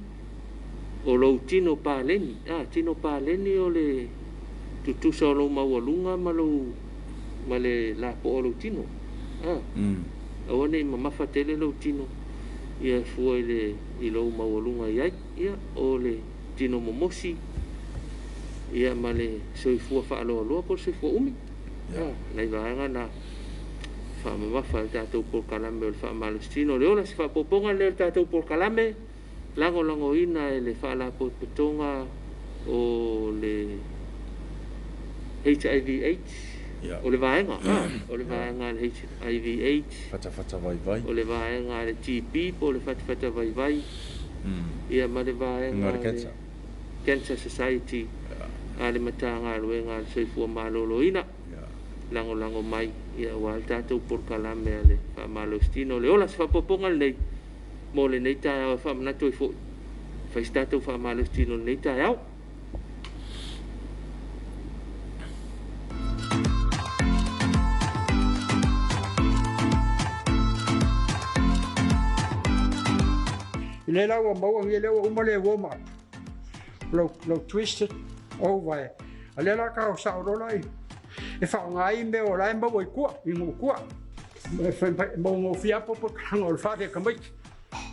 o lou tino paleni, tino paleni o le tutusa o lou maualuga ma lou ma le lapoa o lou tino. Aua ne i mamafa tele lou tino, ia e fua i le i lou maualuga i ai. Ia, o le tino momosi, ia ma le soifua faaloaloa po o le soifua umi. Nai vaega na faamamafa e le tatou polokalame o le faamalositino o le ola. Se faaopoopoga lea o le tatou polokalame, lagolagoina e le Faalapotopotoga o le HIV AIDS, o le vaega, o le vaega a le HIV AIDS, Fatafata vaivai. O le vaega a le TB po o le fatafata vaivai. Ia ma le vaega a le Cancer Society a le Matagaluega a le Soifua Maloloina lagolago mai ia aua le tatou polokalame a le Faamalositino o le Ola. Se faaopoopoga lenei mo lenei taeao e faamanatu ai foi, fai se tatou faamalositino i lenei taeao. I lea la ua maua nei, lea ua uma le warm up. Lau, lau twisted over. A lea la ka sao lola i e faaaoga ai mea o la e maua i tua, i nuu tua. E maugofie lava popokalaga o le fale tamaiti.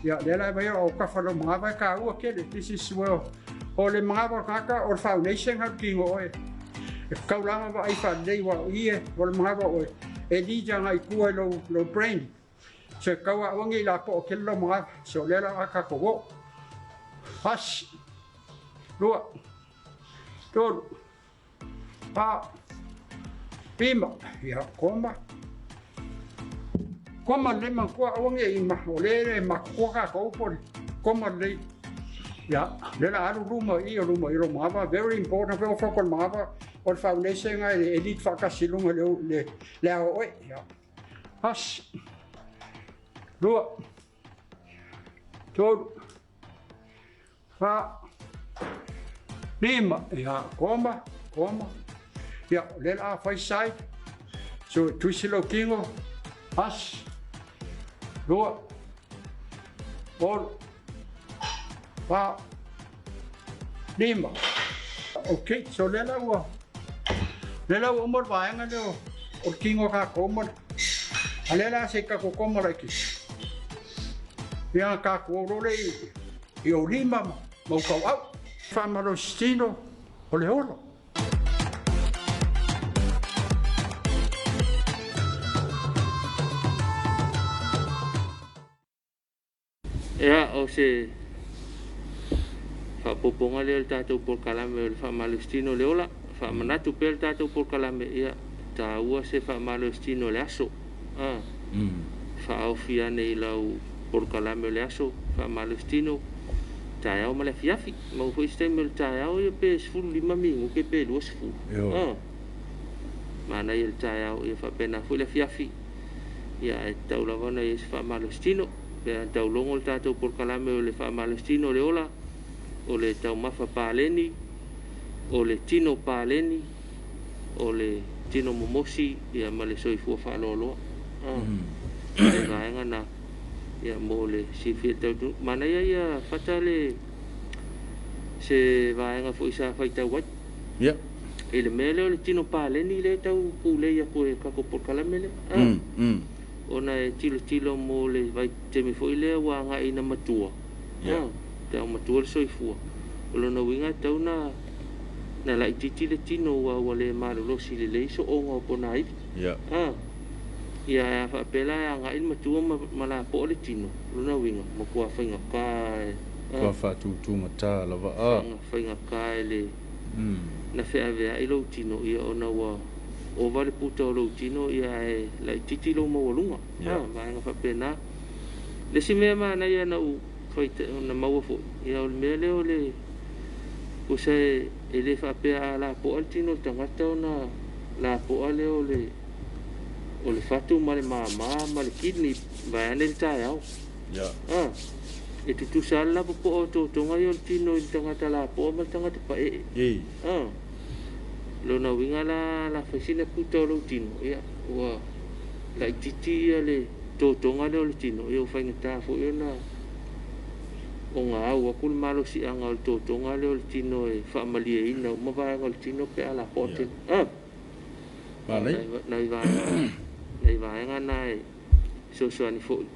Ia, lea la e vaai o kafa lau manava e taua tele. This is well, o le manava o le tagata o le foundation le tino oe. E tatau la ona vaai faalelei aua o i e o le manava oe e lead agai i tua i lou, lou brain. So e tatau aua ne i lapoa tele lau manava. So lea la a tatou o. Tasi, lua, tolu, fa, lima, ia, koma. Koma lelei manatua aua ne i ma, o le e matutua tatou po o le koma lelei. Ia, lea la alu luma i o luma i lo manava, very important foi o foko le manava o le foundation e lead faatasi i luga le le ao oe. Ia. Tasi, lua, tolu, fa, lima, ia, koma, koma. Ia, o lea la a fai side. So, tuisi lou tino, tasi, lua, tolu, fa, lima. Okay, so lea la ua, lea la ua uma le vaega lea o le tino o tatou ma le, a lea la se i tatou koma laitiiti. Ia, tatou o loa lea i, i ou lima ma ou tauau. Faamalositino o le ola. Ia, o se faaopoopoga lea o le tatou polokalame o le faamalositino o le ola. Faamanatu pea le tatou polokalame, ia, taua se faamalositino o le aso. A, faaofi ane i lau polokalame o le aso faamalositino, taeao ma le afiafi. Maua foi se taimi o le taeao ia pe 15 minute pe 20. A, manaia le taeao ia faapena foi le afiafi. Ia, ae tatau lava ona i ai se faamalositino. Pe a taulogo le tatou polokalame o le faamalositino o le ola, o le taumafa paleni, o le tino paleni, o le tino momosi, ia ma le soifua faaloaloa. Le vaega na, ia mo le silafia tau. Manaia ia fata le se vaega foi sa faitau ai. Ia. I le mea lea o le tino paleni lea e tau pulei atu e tatou polokalame lea. Ona e tilotilo mo le vaitaimi foi lea ua agai ina matua. Tau matua le soifua. O lona uiga e tatau na laitiiti le tino ua ua le malolosi lelei sooga o ponaivi. Ia ae a faapea la e agai le matua ma lapoa le tino, o lona uiga, matua faigata e Ua faatutugata lava a. Faigata e le na feaveai lou tino, ia ona ua ova le puta o lou tino, ia ae laitiiti lou maualuga. Vaega faapena. Le isi mea manaia na ou na maua foi, ia o le mea lea o le tusa e le faapea a lapoa le tino o le tagata ona lapoa lea o le fatu ma le mama ma le kidney vaeane le taeao. E tutusa lava le lapopoa o totoga ia o le tino i le tagata lapoa ma le tagata paee. Lona uiga la la fai sina puta o lou tino, ia ua laitiiti ia le totoga lea o le tino, ia ua faigata foi ona au atu le malosiaga o le totoga lea o le tino e faamalieina uma vaega o le tino pe a lapoa tele. Nai vaega na e fesoasoani foi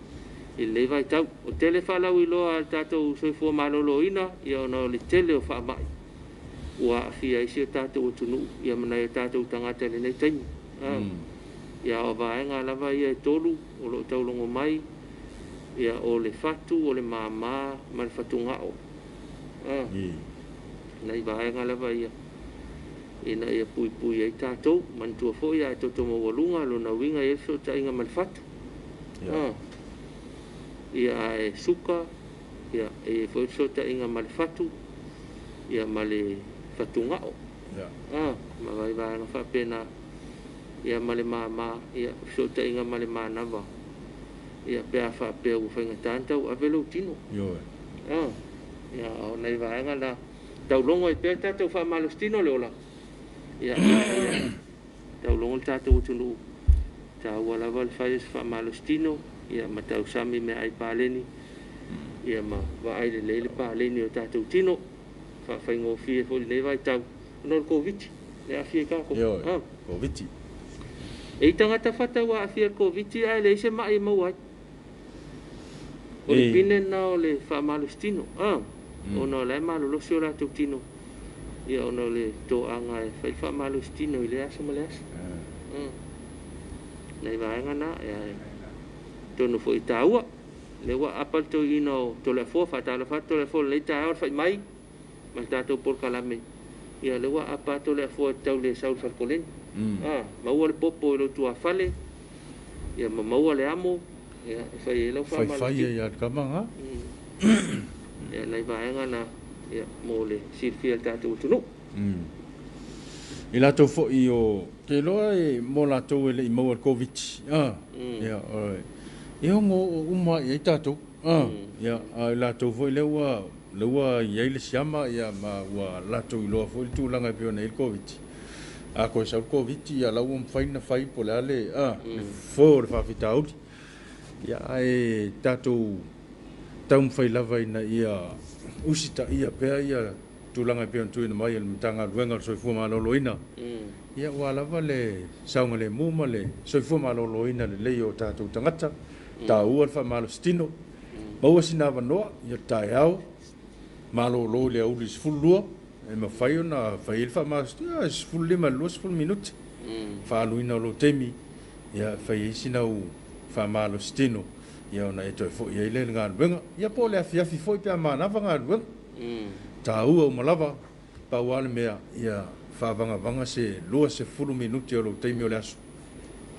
i lenei vaitau. O tele faalauiloa a le tatou soifua maloloina, ia ona o le tele o faamai ua aafia ai si o tatou atunuu, ia ma nai o tatou tagata i lenei taimi. Ia o vaega lava ia e tolu o lo o taulogo mai, ia o le fatu, o le mama ma le fatugao. Nai vaega lava ia ina ia puipui ai tatou. Manatua foi a e toto maualuga, lona uiga e i ai le fesootaiga ma le fatu. Ia ae suka, Ia, e i ai foi le fesootaiga ma le fatu, ia ma le fatugao. Ah, ma vai vaega faapena. Ia ma le mama, ia fesootaiga ma le manava. Ia pe a faapea ua faigata ona tauave lou tino. Ioe. Ah, ia o nai vaega na taulogo ai pea le tatou faamalositino le ola. Ia, ia taulogo le tatou atunuu. Taua lava le fai o se faamalositino, ia ma tausami meaai paleni, ia ma vaai lelei le paleni o tatou tino. Faafaigofie foi i lenei vaitau ona o le Koviti le aafia ai tatou. Ioe. Ah. Koviti. E i tagata fata ua aafia i le Koviti ae leai se mai e maua ai. O le pine lena o le faamalositino, ah, ona o la e malolosi o latou tino, ia ona o le toaga e fai le faamalositino i lea aso ma lea aso. Nai vaega na, ia, atonu foi e taua. Lea ua aapa le toeaina o Toleafoa, faatalofa atu Toleafoa i lenei taeao le fai mai ma le tatou polokalame. Ia lea ua aapa Toleafoa e tau le sau i le fale koleni. Ah, maua le popo i lou tuafale, ia ma maua le amo, ia e fai ai lau Faifai faamalositino. ai ia le tama na. Ia nai vaega na, ia mo le silafia e le tatou atunuu. I latou foi o te iloa e mo latou e le i maua i le Koviti. Ah, ia, e ono oo uma i ai tatou. Ah, ia, a i latou foi lea ua i ai le siama, ia, ma ua latou iloa foi le tulaga e pei ona i ai le Koviti. A toe sau le Koviti, ia la ua mafai ona fai po o le a le, le fofo o le faafitauli. Ia, ae tatou taumafai lava ina ia usitaia pea ia tulaga e pei ona tuuina mai e le Matagaluega o le Soifua Maloloina. Ia ua lava le saogalemu ma le soifua maloloina lelei o tatou tagata. Taua le faamalositino. Maua sina avanoa, ia taeao, malolo i le aoauli 12, e mafai ona fai ai le faamalositino, 15 i le 20 minute. Faaaluina o lou taimi, ia fai ai sina au faamalositino, ia ona e toe foi ai lea i le galuega. Ia po o le afiafi foi pe a manava galuega. Taua uma lava, pau lava le mea, ia faavagavaga se 20 minute o lou taimi o le aso.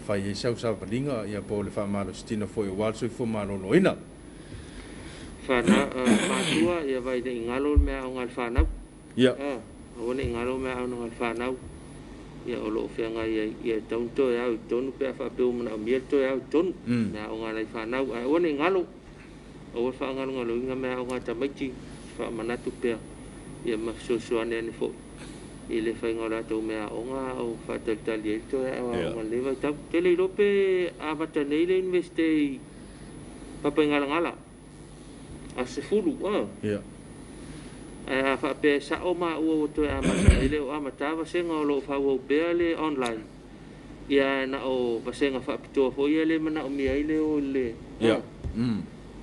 Fai ai sau savaliga, ia po o le faamalositino foi aua le soifua maloloina. Whana, mātua, ia vai nei ngalo le mea o ngā whānau. Ia. Ah, aua ne i galo mea aoga a le fanau. Ia o lo o feagai ai, ia e tatau ona toe ao i totonu pe a faapea ua manaomia le toe ao i totonu. Mea aoga a nai fanau, ae aua ne i galo. Aua le faagalogaloina mea aoga a tamaiti, faamanatu pea, ia ma fesoasoani ane foi i le faiga o latou mea aoga a o faatalitali ai le toe ao aoga i lenei vaitau. Ou te le iloa pe amata nei le Iunivesite i Papaigalagala, aso 10, ah. Ia. Ae a faapea e sao maua ua toe amata, e le o amata vasega o lo o faaauau pea le online. Ia na o vasega faapitoa foi ia le manaomia ai le o i le Ia.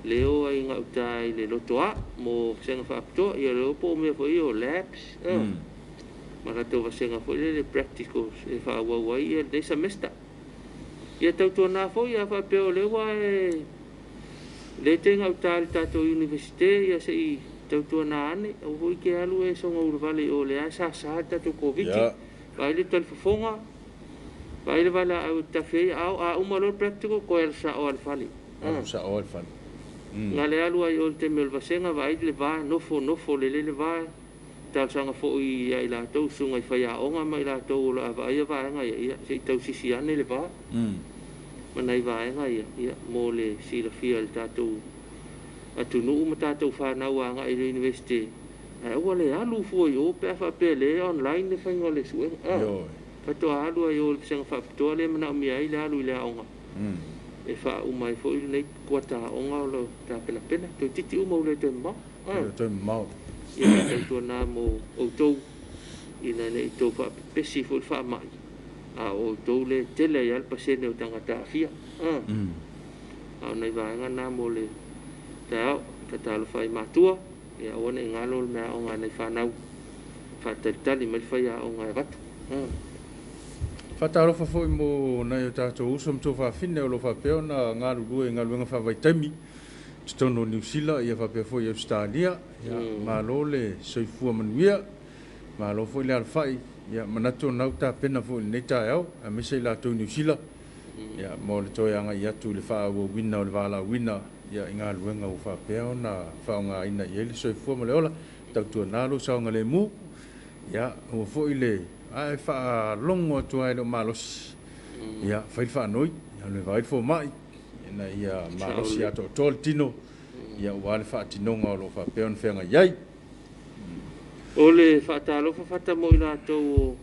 Le o ai gauta i le lotoa mo vasega faapitoa, ia le o po o mea foi ia o labs, ma latou vasega foi lele practicals e faaauau ai ia lenei semester. Ia tautuana foi a faapea o lea ua e le te gauta i le tatou Iunivesite, ia se i tautuana ane, aua foi ke alu e soga ulavale i o lea e sasa le tatou Koviti. Ia. Vaai le talifofoga, vaai le valaau e tafe ai ao, a uma loa le practical, toe alu sao lava i le fale. Alu sao lava i le fale. Na le alu ai o le taimi o le vasega, vaai le va, nofo, nofo lelei le va, talosaga foi ia i latou, susuga i faiaoga ma i latou o lo o vaaia vaega ia, ia se i tausisi ane le va. Ma nai vaega ia, ia, mo le silafia e le tatou atunuu ma tatou fanau agai i le Iunivesite, ae aua le alu fua i o pe a faapea le online le faiga o le suega. Ah, Ioe. faatoa alu ai o i le vasega faapitoa lea e manaomia ai le alu i le aoga. E faauma ai foi lenei kuata aoga o lo o tapenapena. Toeitiiti uma ua le toe mamao. Ah. Le toe mamao. Ia tautuana mo outou ina ne i tou faapepesi foi le faamai, a o outou le tele ai lava le pasene o tagata aafia. Ah. A o nai vaega na mo le taeao, faatalofa ai matua, ia aua ne i galo le mea aoga a nai fanau, faatalitali mai le faiaoga e avatu. Ah. Faatalofa foi mo nai o tatou uso ma tuafafine o lo o faapea ona galulue i galuega faavaitaimi i totonu o Niu Sila, ia faapea foi i Ausetalia. Ia, malo le soifua manuia, malo foi le alafai. Ia, manatu o lena ua tapena foi i lenei taeao, aemaise i latou i Niu Sila, ia, mo le toe agai atu i le faaauauina o le valaauina. ia, i galuega ua faapea ona faaaogaina i ai le soifua ma le ola. Tautuana lou saogalemu, ia, aua foi le ae faalogo atu lava e le o malosi, ia, fai le faanoi, alu e vaai le fomai, ina ia malosi atoatoa le tino, ia, aua le faatinoga o lo o faapea ona feagai ai. O le faatalofa fata mo i latou o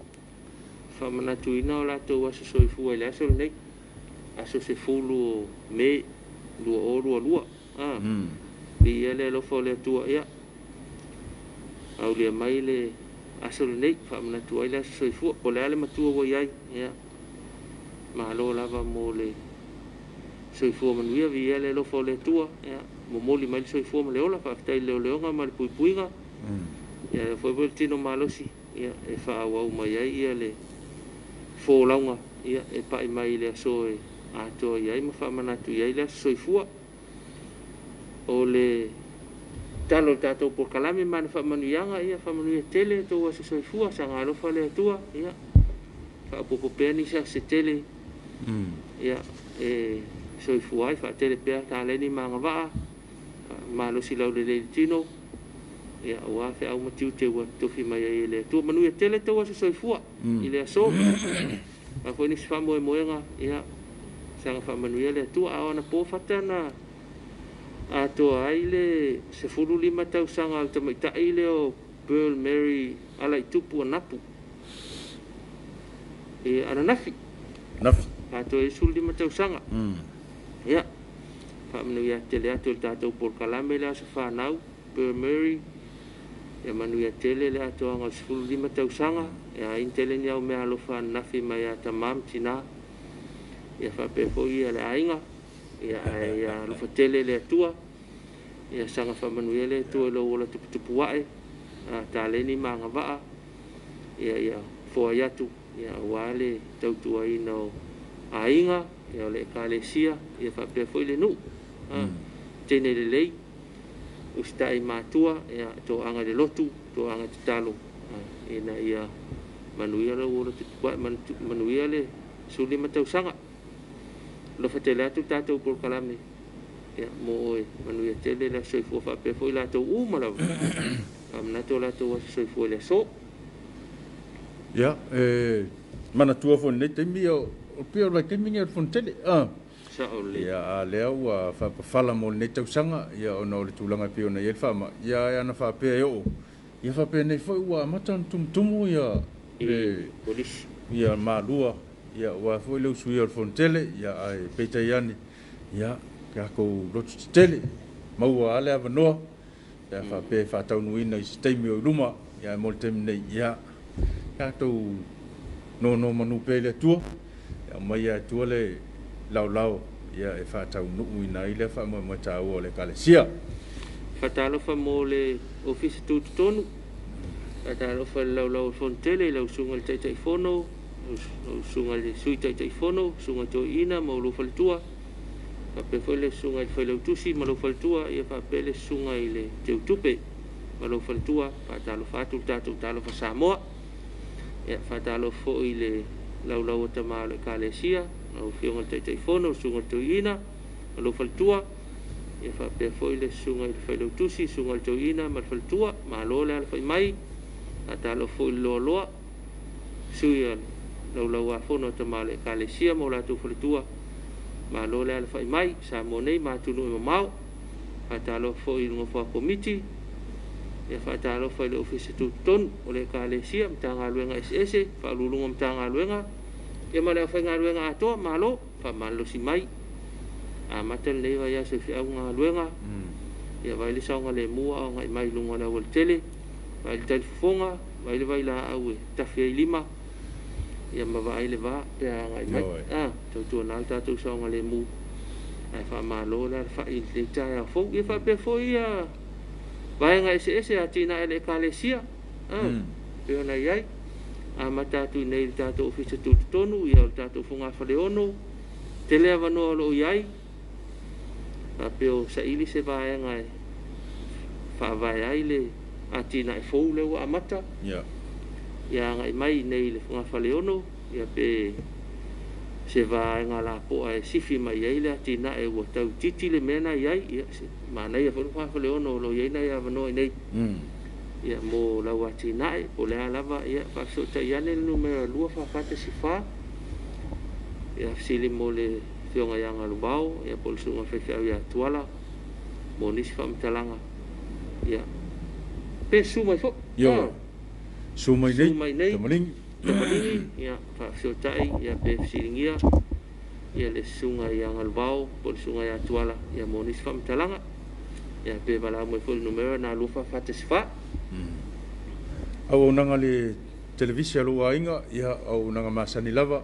faamanatuina o latou aso soifua i le aso lenei, aso 10 o Me 2022. Viia le alofa o le Atua, ia aulia mai le aso lenei, faamanatu ai le aso soifua, po o le a le matua ua i ai, ia malo lava mo le soifua manuia, viia le alofa o le Atua, ia momoli mai le soifua ma le ola, faafetai i le leoleoga ma le puipuiga, ia foi foi le tino malosi, ia e faaauau mai ai ia le folauga, ia e pai mai i le aso e atoa i ai ma faamanatu i ai le aso soifua. O le talo o le tatou polokalame ma le faamanuiaga, ia faamanuia tele tou aso soifua, saga alofa le Atua, ia faaopoopo pea nisi aso se tele, ia e soifua ai, faatele pea taleni ma agavaa, malosi laulelei i le tino, ia aua feau ma tiute ua tofi mai ai e le Atua. Manuia tele tou aso soifua i le aso. A foi nisi faamoemoega, ia saga faamanuia le Atua. A o anapo fata na atoa ai le 15 tausaga o le tamaitai lea o Pearl Mary Alaitupu Anapu e ananafi. Nafi. Atoa ai 15 tausaga. Ia, faamanuia tele atu i le tatou polokalame le aso fanau Pearl Mary, ia manuia tele le atoaga o le 15 tausaga, ia aina tele ni au mea alofa ananafi mai ia tamā ma tinā, ia faapea foi ia le aiga, ia ae ia alofa tele le Atua, ia saga faamanuia le Atua i lou ola tuputupu ae, taleni ma agavaa, ia ia foai atu, ia aua le tautuaina o aiga, ia o le ekalesia, ia faapea foi le nuu. Teine lelei, usitai matua, ia toaga i le lotu, toaga tatalo, ina ia manuia lou ola tuputupu ae, manuia le 15 tausaga. Alofa tele atu le tatou polokalame, ia mo oe, manuia tele le aso soifua faapea foi latou uma lava. Faamanatu o latou aso soifua i le aso. Ia, e manatua foi i lenei taimi, o pei o le vaitaimi lenei o le Fonotele. Sao lelei. Ia, a lea ua faapafala mo lenei tausaga, ia ona o le tulaga e pei ona i ai le faamai, ia ae ana faapea e oo, ia faapenei foi ua amata ona tumutumu ia le Kolisi. Ia malua, ia aua foi le usuia o le Fonotele, ia ae peitai ane, ia tatou loto tetele, maua lava le avanoa, pe a faapea e faataunuuina i se taimi o i luma, ia ae mo le taimi nei, ia tatou nonomanu pea i le Atua, e aumai e Atua le laolao, ia e faataunuuina ai lea faamoemoe taua o le Ekalesia. Faatalofa mo le Ofisa Tutotonu, faatalofa i le laulau o le Fonotele i lau susuga i le Taitaifono, lau susuga i le Sui Taitaifono, susuga Toeaina ma lou faletua, faapea foi le susuga i le Failautusi ma lou faletua, ia faapea le susuga i le Teutupe ma lou faletua. Faatalofa atu le tatou talofa Samoa. Ia faatalofa foi i le laulau o tama o le Ekalesia, lau Afioga i le Taitaifono, le susuga i le Toeaina ma lou faletua, ia faapea foi le susuga i le Failautusi, susuga i le Toeaina ma le faletua. Malo le alafai mai. Faatalofa foi i le loaloa, sui o laulauafono a tama o le Ekalesia ma o latou faletua. Malo le alafai mai, Samoa nei ma atunuu e mamao. Faatalofa foi i le nofoa komiti, ia faatalofa i le Ofisa Tutotonu o le Ekalesia, Matagaluega eseese, Faauluuluga o Matagaluega, ia ma le aufaigaluega atoa. Malo faamalolosi mai. Amata lenei vaiaso i feau ma galuega, ia vaai le saogalemu a o agai mai i luga o le aualatele, vaai le talifofoga, vaai le vailaau e tafi ai lima, ia ma vaai le va pe a agai mai. Tautuana le tatou saogalemu, ae faamalo le alafai i lenei taeao fou. Ia faapea foi ia vaega eseese atinae a le Ekalesia, pei ona i ai. Amata atu i nei i le tatou Ofisa Tutotonu, ia o le tatou Fogafaleono, tele avanoa o lo o i ai, faapea o saili se vaega e faavae ai le atinae fou lea ua amata. Ia agai mai i nei i le Fogafaleono, ia pe se vaega lapoa e sifi mai ai le atinae ua tau itiiti le mea na i ai. Ia, manaia foi le Faleono o lo o i ai nai avanoa i inei. Ia, mo lau atinae, po o le a lava, ia, faafesootai ane le numera 2414, ia, fesili mo le afioga ia Galuvao, ia, po o le susuga i le faifeau ia Tuala, mo nisi faamatalaga, ia, pe susu mai foi. Ioe. Susu mai nei. Susu mai nei. Tamaligi. Tamaligi, ia, faafesootai, ia, pe fesiligia, ia, le susuga ia Galuvao, po o le susuga ia Tuala, ia, mo nisi faamatalaga. Ia, pe valaau mai foi le numera na 2414. Auaunaga le televise a lou aiga, ia, auaunaga masani lava,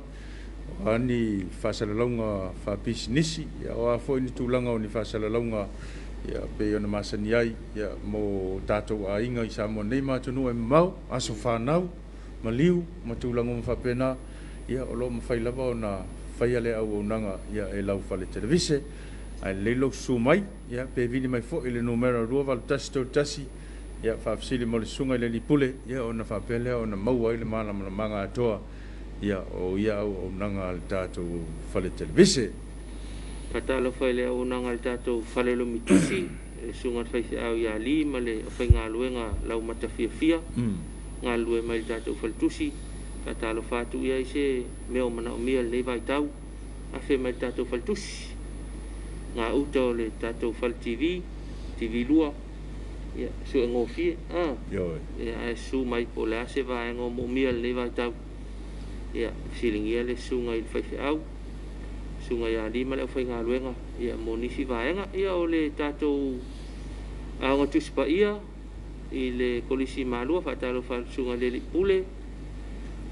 o a ni faasalalauga faapisinisi, ia, o a foi ni tulaga o ni faasalalauga, ia, pei ona masani ai, ia, mo tatou aiga i Samoa nei ma atunuu e mamao, aso fanau, maliu ma tulaga uma faapena, ia, o lo o mafai lava ona faia le auaunaga, ia, e lau fale televise. Ae lelei lou susu mai, ia, pe vili mai foi i le numera 28131, ia, faafesili mo le susuga i le alii pule, ia, ona faapea lea ona maua ai le malamalamaga atoa, ia, o ia auaunaga a le tatou fale televise. Faatalofa i le auaunaga a le tatou fale lomitusi, le susuga i le faifeau ia Li ma le aufaigaluega laumata fiafia, galulue mai i le tatou faletusi. Faatalofa atu i ai se mea o manaomia i lenei vaitau, afe mai i le tatou faletusi. Gauta o le tatou fale TV, TV 2, ia, suegofie, Ioe. Ia, ae susu mai po o le a se vaega o moomia i lenei vaitau. Ia, fesiligia le susuga i le faifeau, susuga ia Li ma le aufaigaluega, ia, mo nisi vaega. Ia, o le tatou Aoga Tusi Paia i le Kolisi Malua, faatalofa atu i le susuga i le alii pule,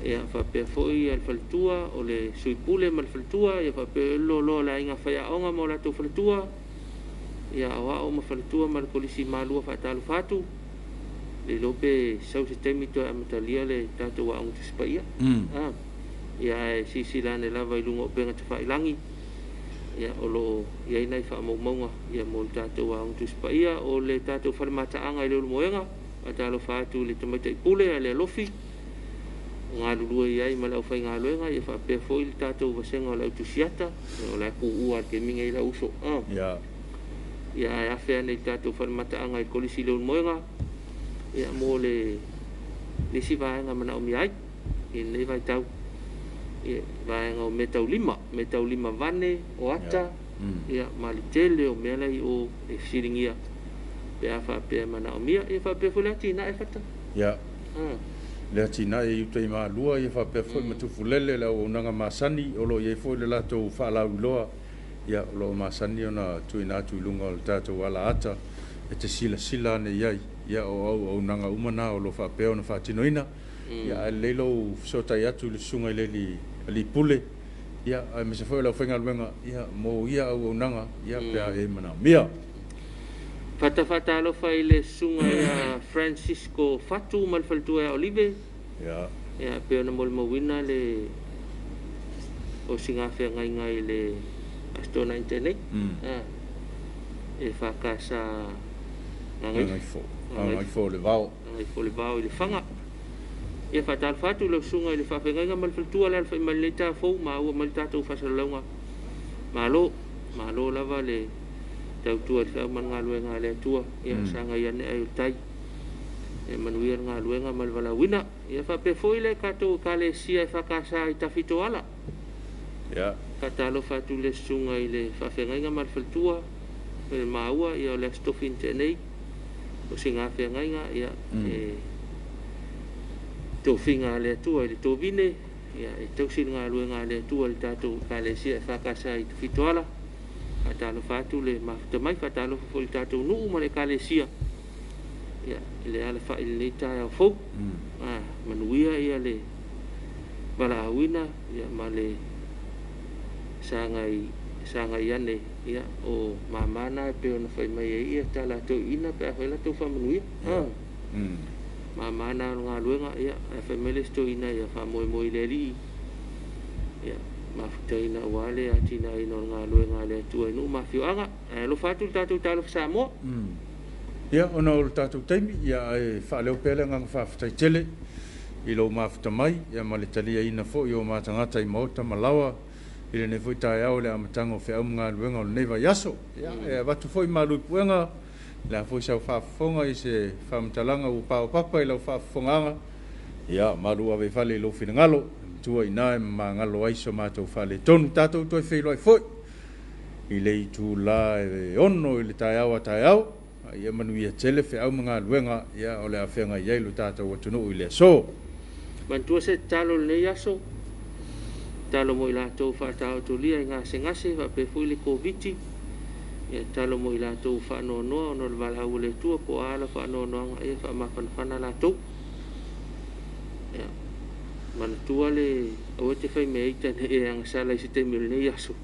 ia, faapea foi le faletua, o le sui pule ma le faletua, ia, faapea le loaloa o le aiga faiaoga ma o latou faletua, ia, aoao ma faletua ma le Kolisi Malua, faatalofa atu. Le iloa pe sau se taimi toe amatalia le tatou Aoga Tusi Paia. Ia, ae silasila ane lava i luga o upega tafailagi, ia, o lo o i ai nai faamaumauga, ia, mo le tatou Aoga Tusi Paia. O le tatou fale mataaga i le Ulumoega, faatalofa atu i le tamaitai pule a le Alofi, o galulue i ai ma le aufaigaluega, ia, faapea foi le tatou vasega o le autusiata, o la e puua le taimi nei lau uso. Ia, ae afe ane i le tatou fale mataaga i le Kolisi i le Ulumoega, ia, mo le nisi vaega manaomia ai i lenei vaitau. Ia, vaega o meataulima, meataulima vane, o ata, ia, ma le tele o mea lai o e fesiligia pe a faapea e manaomia. Ia, faapea foi le atinae Fata. Ia. Le atinae i uta i Malua, ia, faapea foi ma Tufulele, le auaunaga masani, o lo o i ai foi le latou faalauiloa, ia, o lo o masani ona tuuina atu i luga o le tatou alaata e te silasila ane i ai, ia, o auaunaga uma na o lo o faapea ona faatinoina. Ia, ae lelei lou fesootai atu i le susuga i le alii pule, ia, aemaise foi o le aufaigaluega, ia, mo ia auaunaga, ia, pe a e manaomia. Fata faatalofa i le susuga ia Francisco Fatu ma le faletua ia Olive. Ia, pei ona molimauina le osigafeagaiga i le Aso Toonai nei. E whakasa Gagaifo. Gagaifo le vao. Gagaifo le vao i le Faga. Ia, faatalofa atu i lau susuga i le faafeagaiga ma le faletua le alafai mai lenei taeao maua mai le tatou faasalalauga. Malo, malo lava le tautua i le feau ma le galuega a le Atua. Ia, sagai ane ai o le tai. E manuia le galuega ma le valaauina. Ia, faapea foi le tatou ekalesia e whakasa i Tafitoala. Faatalofa atu i le susuga i le faafeagaiga ma le faletua, le maua, ia, o le Aso Tofi na tea nei, o sigafeagaiga, ia, e tofiga a le Atua i le tovine, ia, e tausi le galuega a le Atua i le tatou ekalesia e whakasa i Tafitoala. Faatalofa atu le mafuta mai, faatalofa foi i le tatou nuu ma le ekalesia, ia, i le alafai i lenei taeao fou. Manuia ia le valaauina, ia, ma le sagai ane, ia, o mamana e pei ona fai mai ai ia ta latou ina pe a fai latou faamanuia. Mamana o le galuega, ia, ae fai mai le isi toeaina, ia faamoemoe i le Alii, ia, mafutaina aua le atinaeina o le galuega a le Atua i nuu ma afioaga. Ae alofa atu le tatou Talofa Samoa. Ia, ona o le tatou taimi, ia, ae faaleo pea le agaga faafetai tele i lou mafuta mai, ia, ma le taliaina foi o matagata i maota ma laoa, i lenei foi taeao i le amataga o feau ma galuega o lenei vaiaso. Ia, e avatu foi malu i puega, le a foi sau faafofoga i se faamatalaga ua paopapa i lau faafofogaaga, ia, malu ave i fale i lou finagalo, matua i ina e mamagalo ai so matou faaletonu. Tatou toe feiloai foi i le itula e 6 i le taeao a taeao, a ia manuia tele feau ma galuega, ia, o le a feagai ai lo tatou atunuu i le aso. Manatua se tatalo i lenei aso, tatalo mo i latou faataotolia i gasegase faapea foi le Koviti, ia tatalo mo i latou faanoanoa ona o le valaau a le Atua po o a ala faanoanoaga, ia faamafanafana latou. Ia, manatua le aua e te fai mea ita ne i e agasala i se taimi o lenei aso.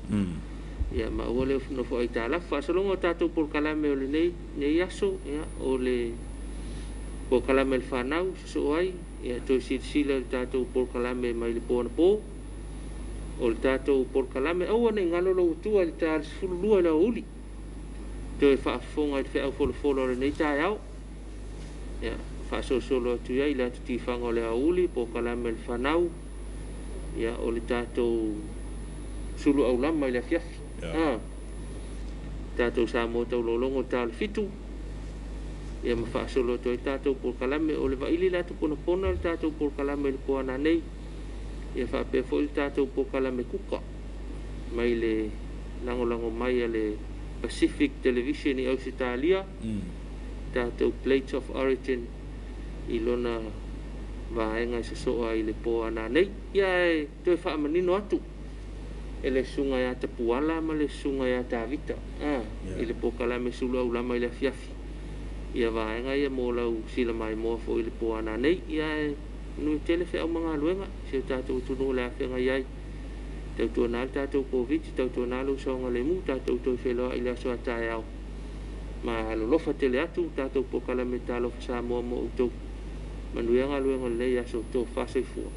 Ia ma aua le nofo aitalafu. Faasologa o tatou polokalame o lenei aso, ia, o le polokalame a le fanau sosoo ai, ia toe silasila i le tatou polokalame mai le po anapo. O le tatou polokalame, aua ne i galo lou atua i le ta 12 i le aoauli, toe faafofoga i le feau folafolo o lenei taeao. Ia, faasolosolo atu ai le atu tifaga o le aoauli, polokalame a le fanau, ia, o le tatou sulu aulama i le afiafi. Tatou Samoa taulologo ta o le 7, ia ma faasolo atu ai tatou polokalame. O le vaili le atu ponapona le tatou polokalame i le po ananei, ia faapea foi le tatou polokalame kuka mai le lagolago mai a le Pacific Television i Ausetalia, tatou Plates of Origin i lona vaega e sosoo ai i le po ananei. Ia e toe faamanino atu e le susuga ia Tapuala ma le susuga ia Tavita i le polokalame sulu aulama i le afiafi. Ia vaega ia mo lau sila maimoa foi i le po ananei. Ia e manuia tele feau ma galuega si o tatou atunuu o le a feagai ai. Tautuana le tatou Koviti, tautuana lou saogalemu, tatou toe feiloai i le aso a taeao. Ma alolofa tele atu tatou polokalame Talofa Samoa mo outou. Manuia galuega o lenei aso, tofa soifua.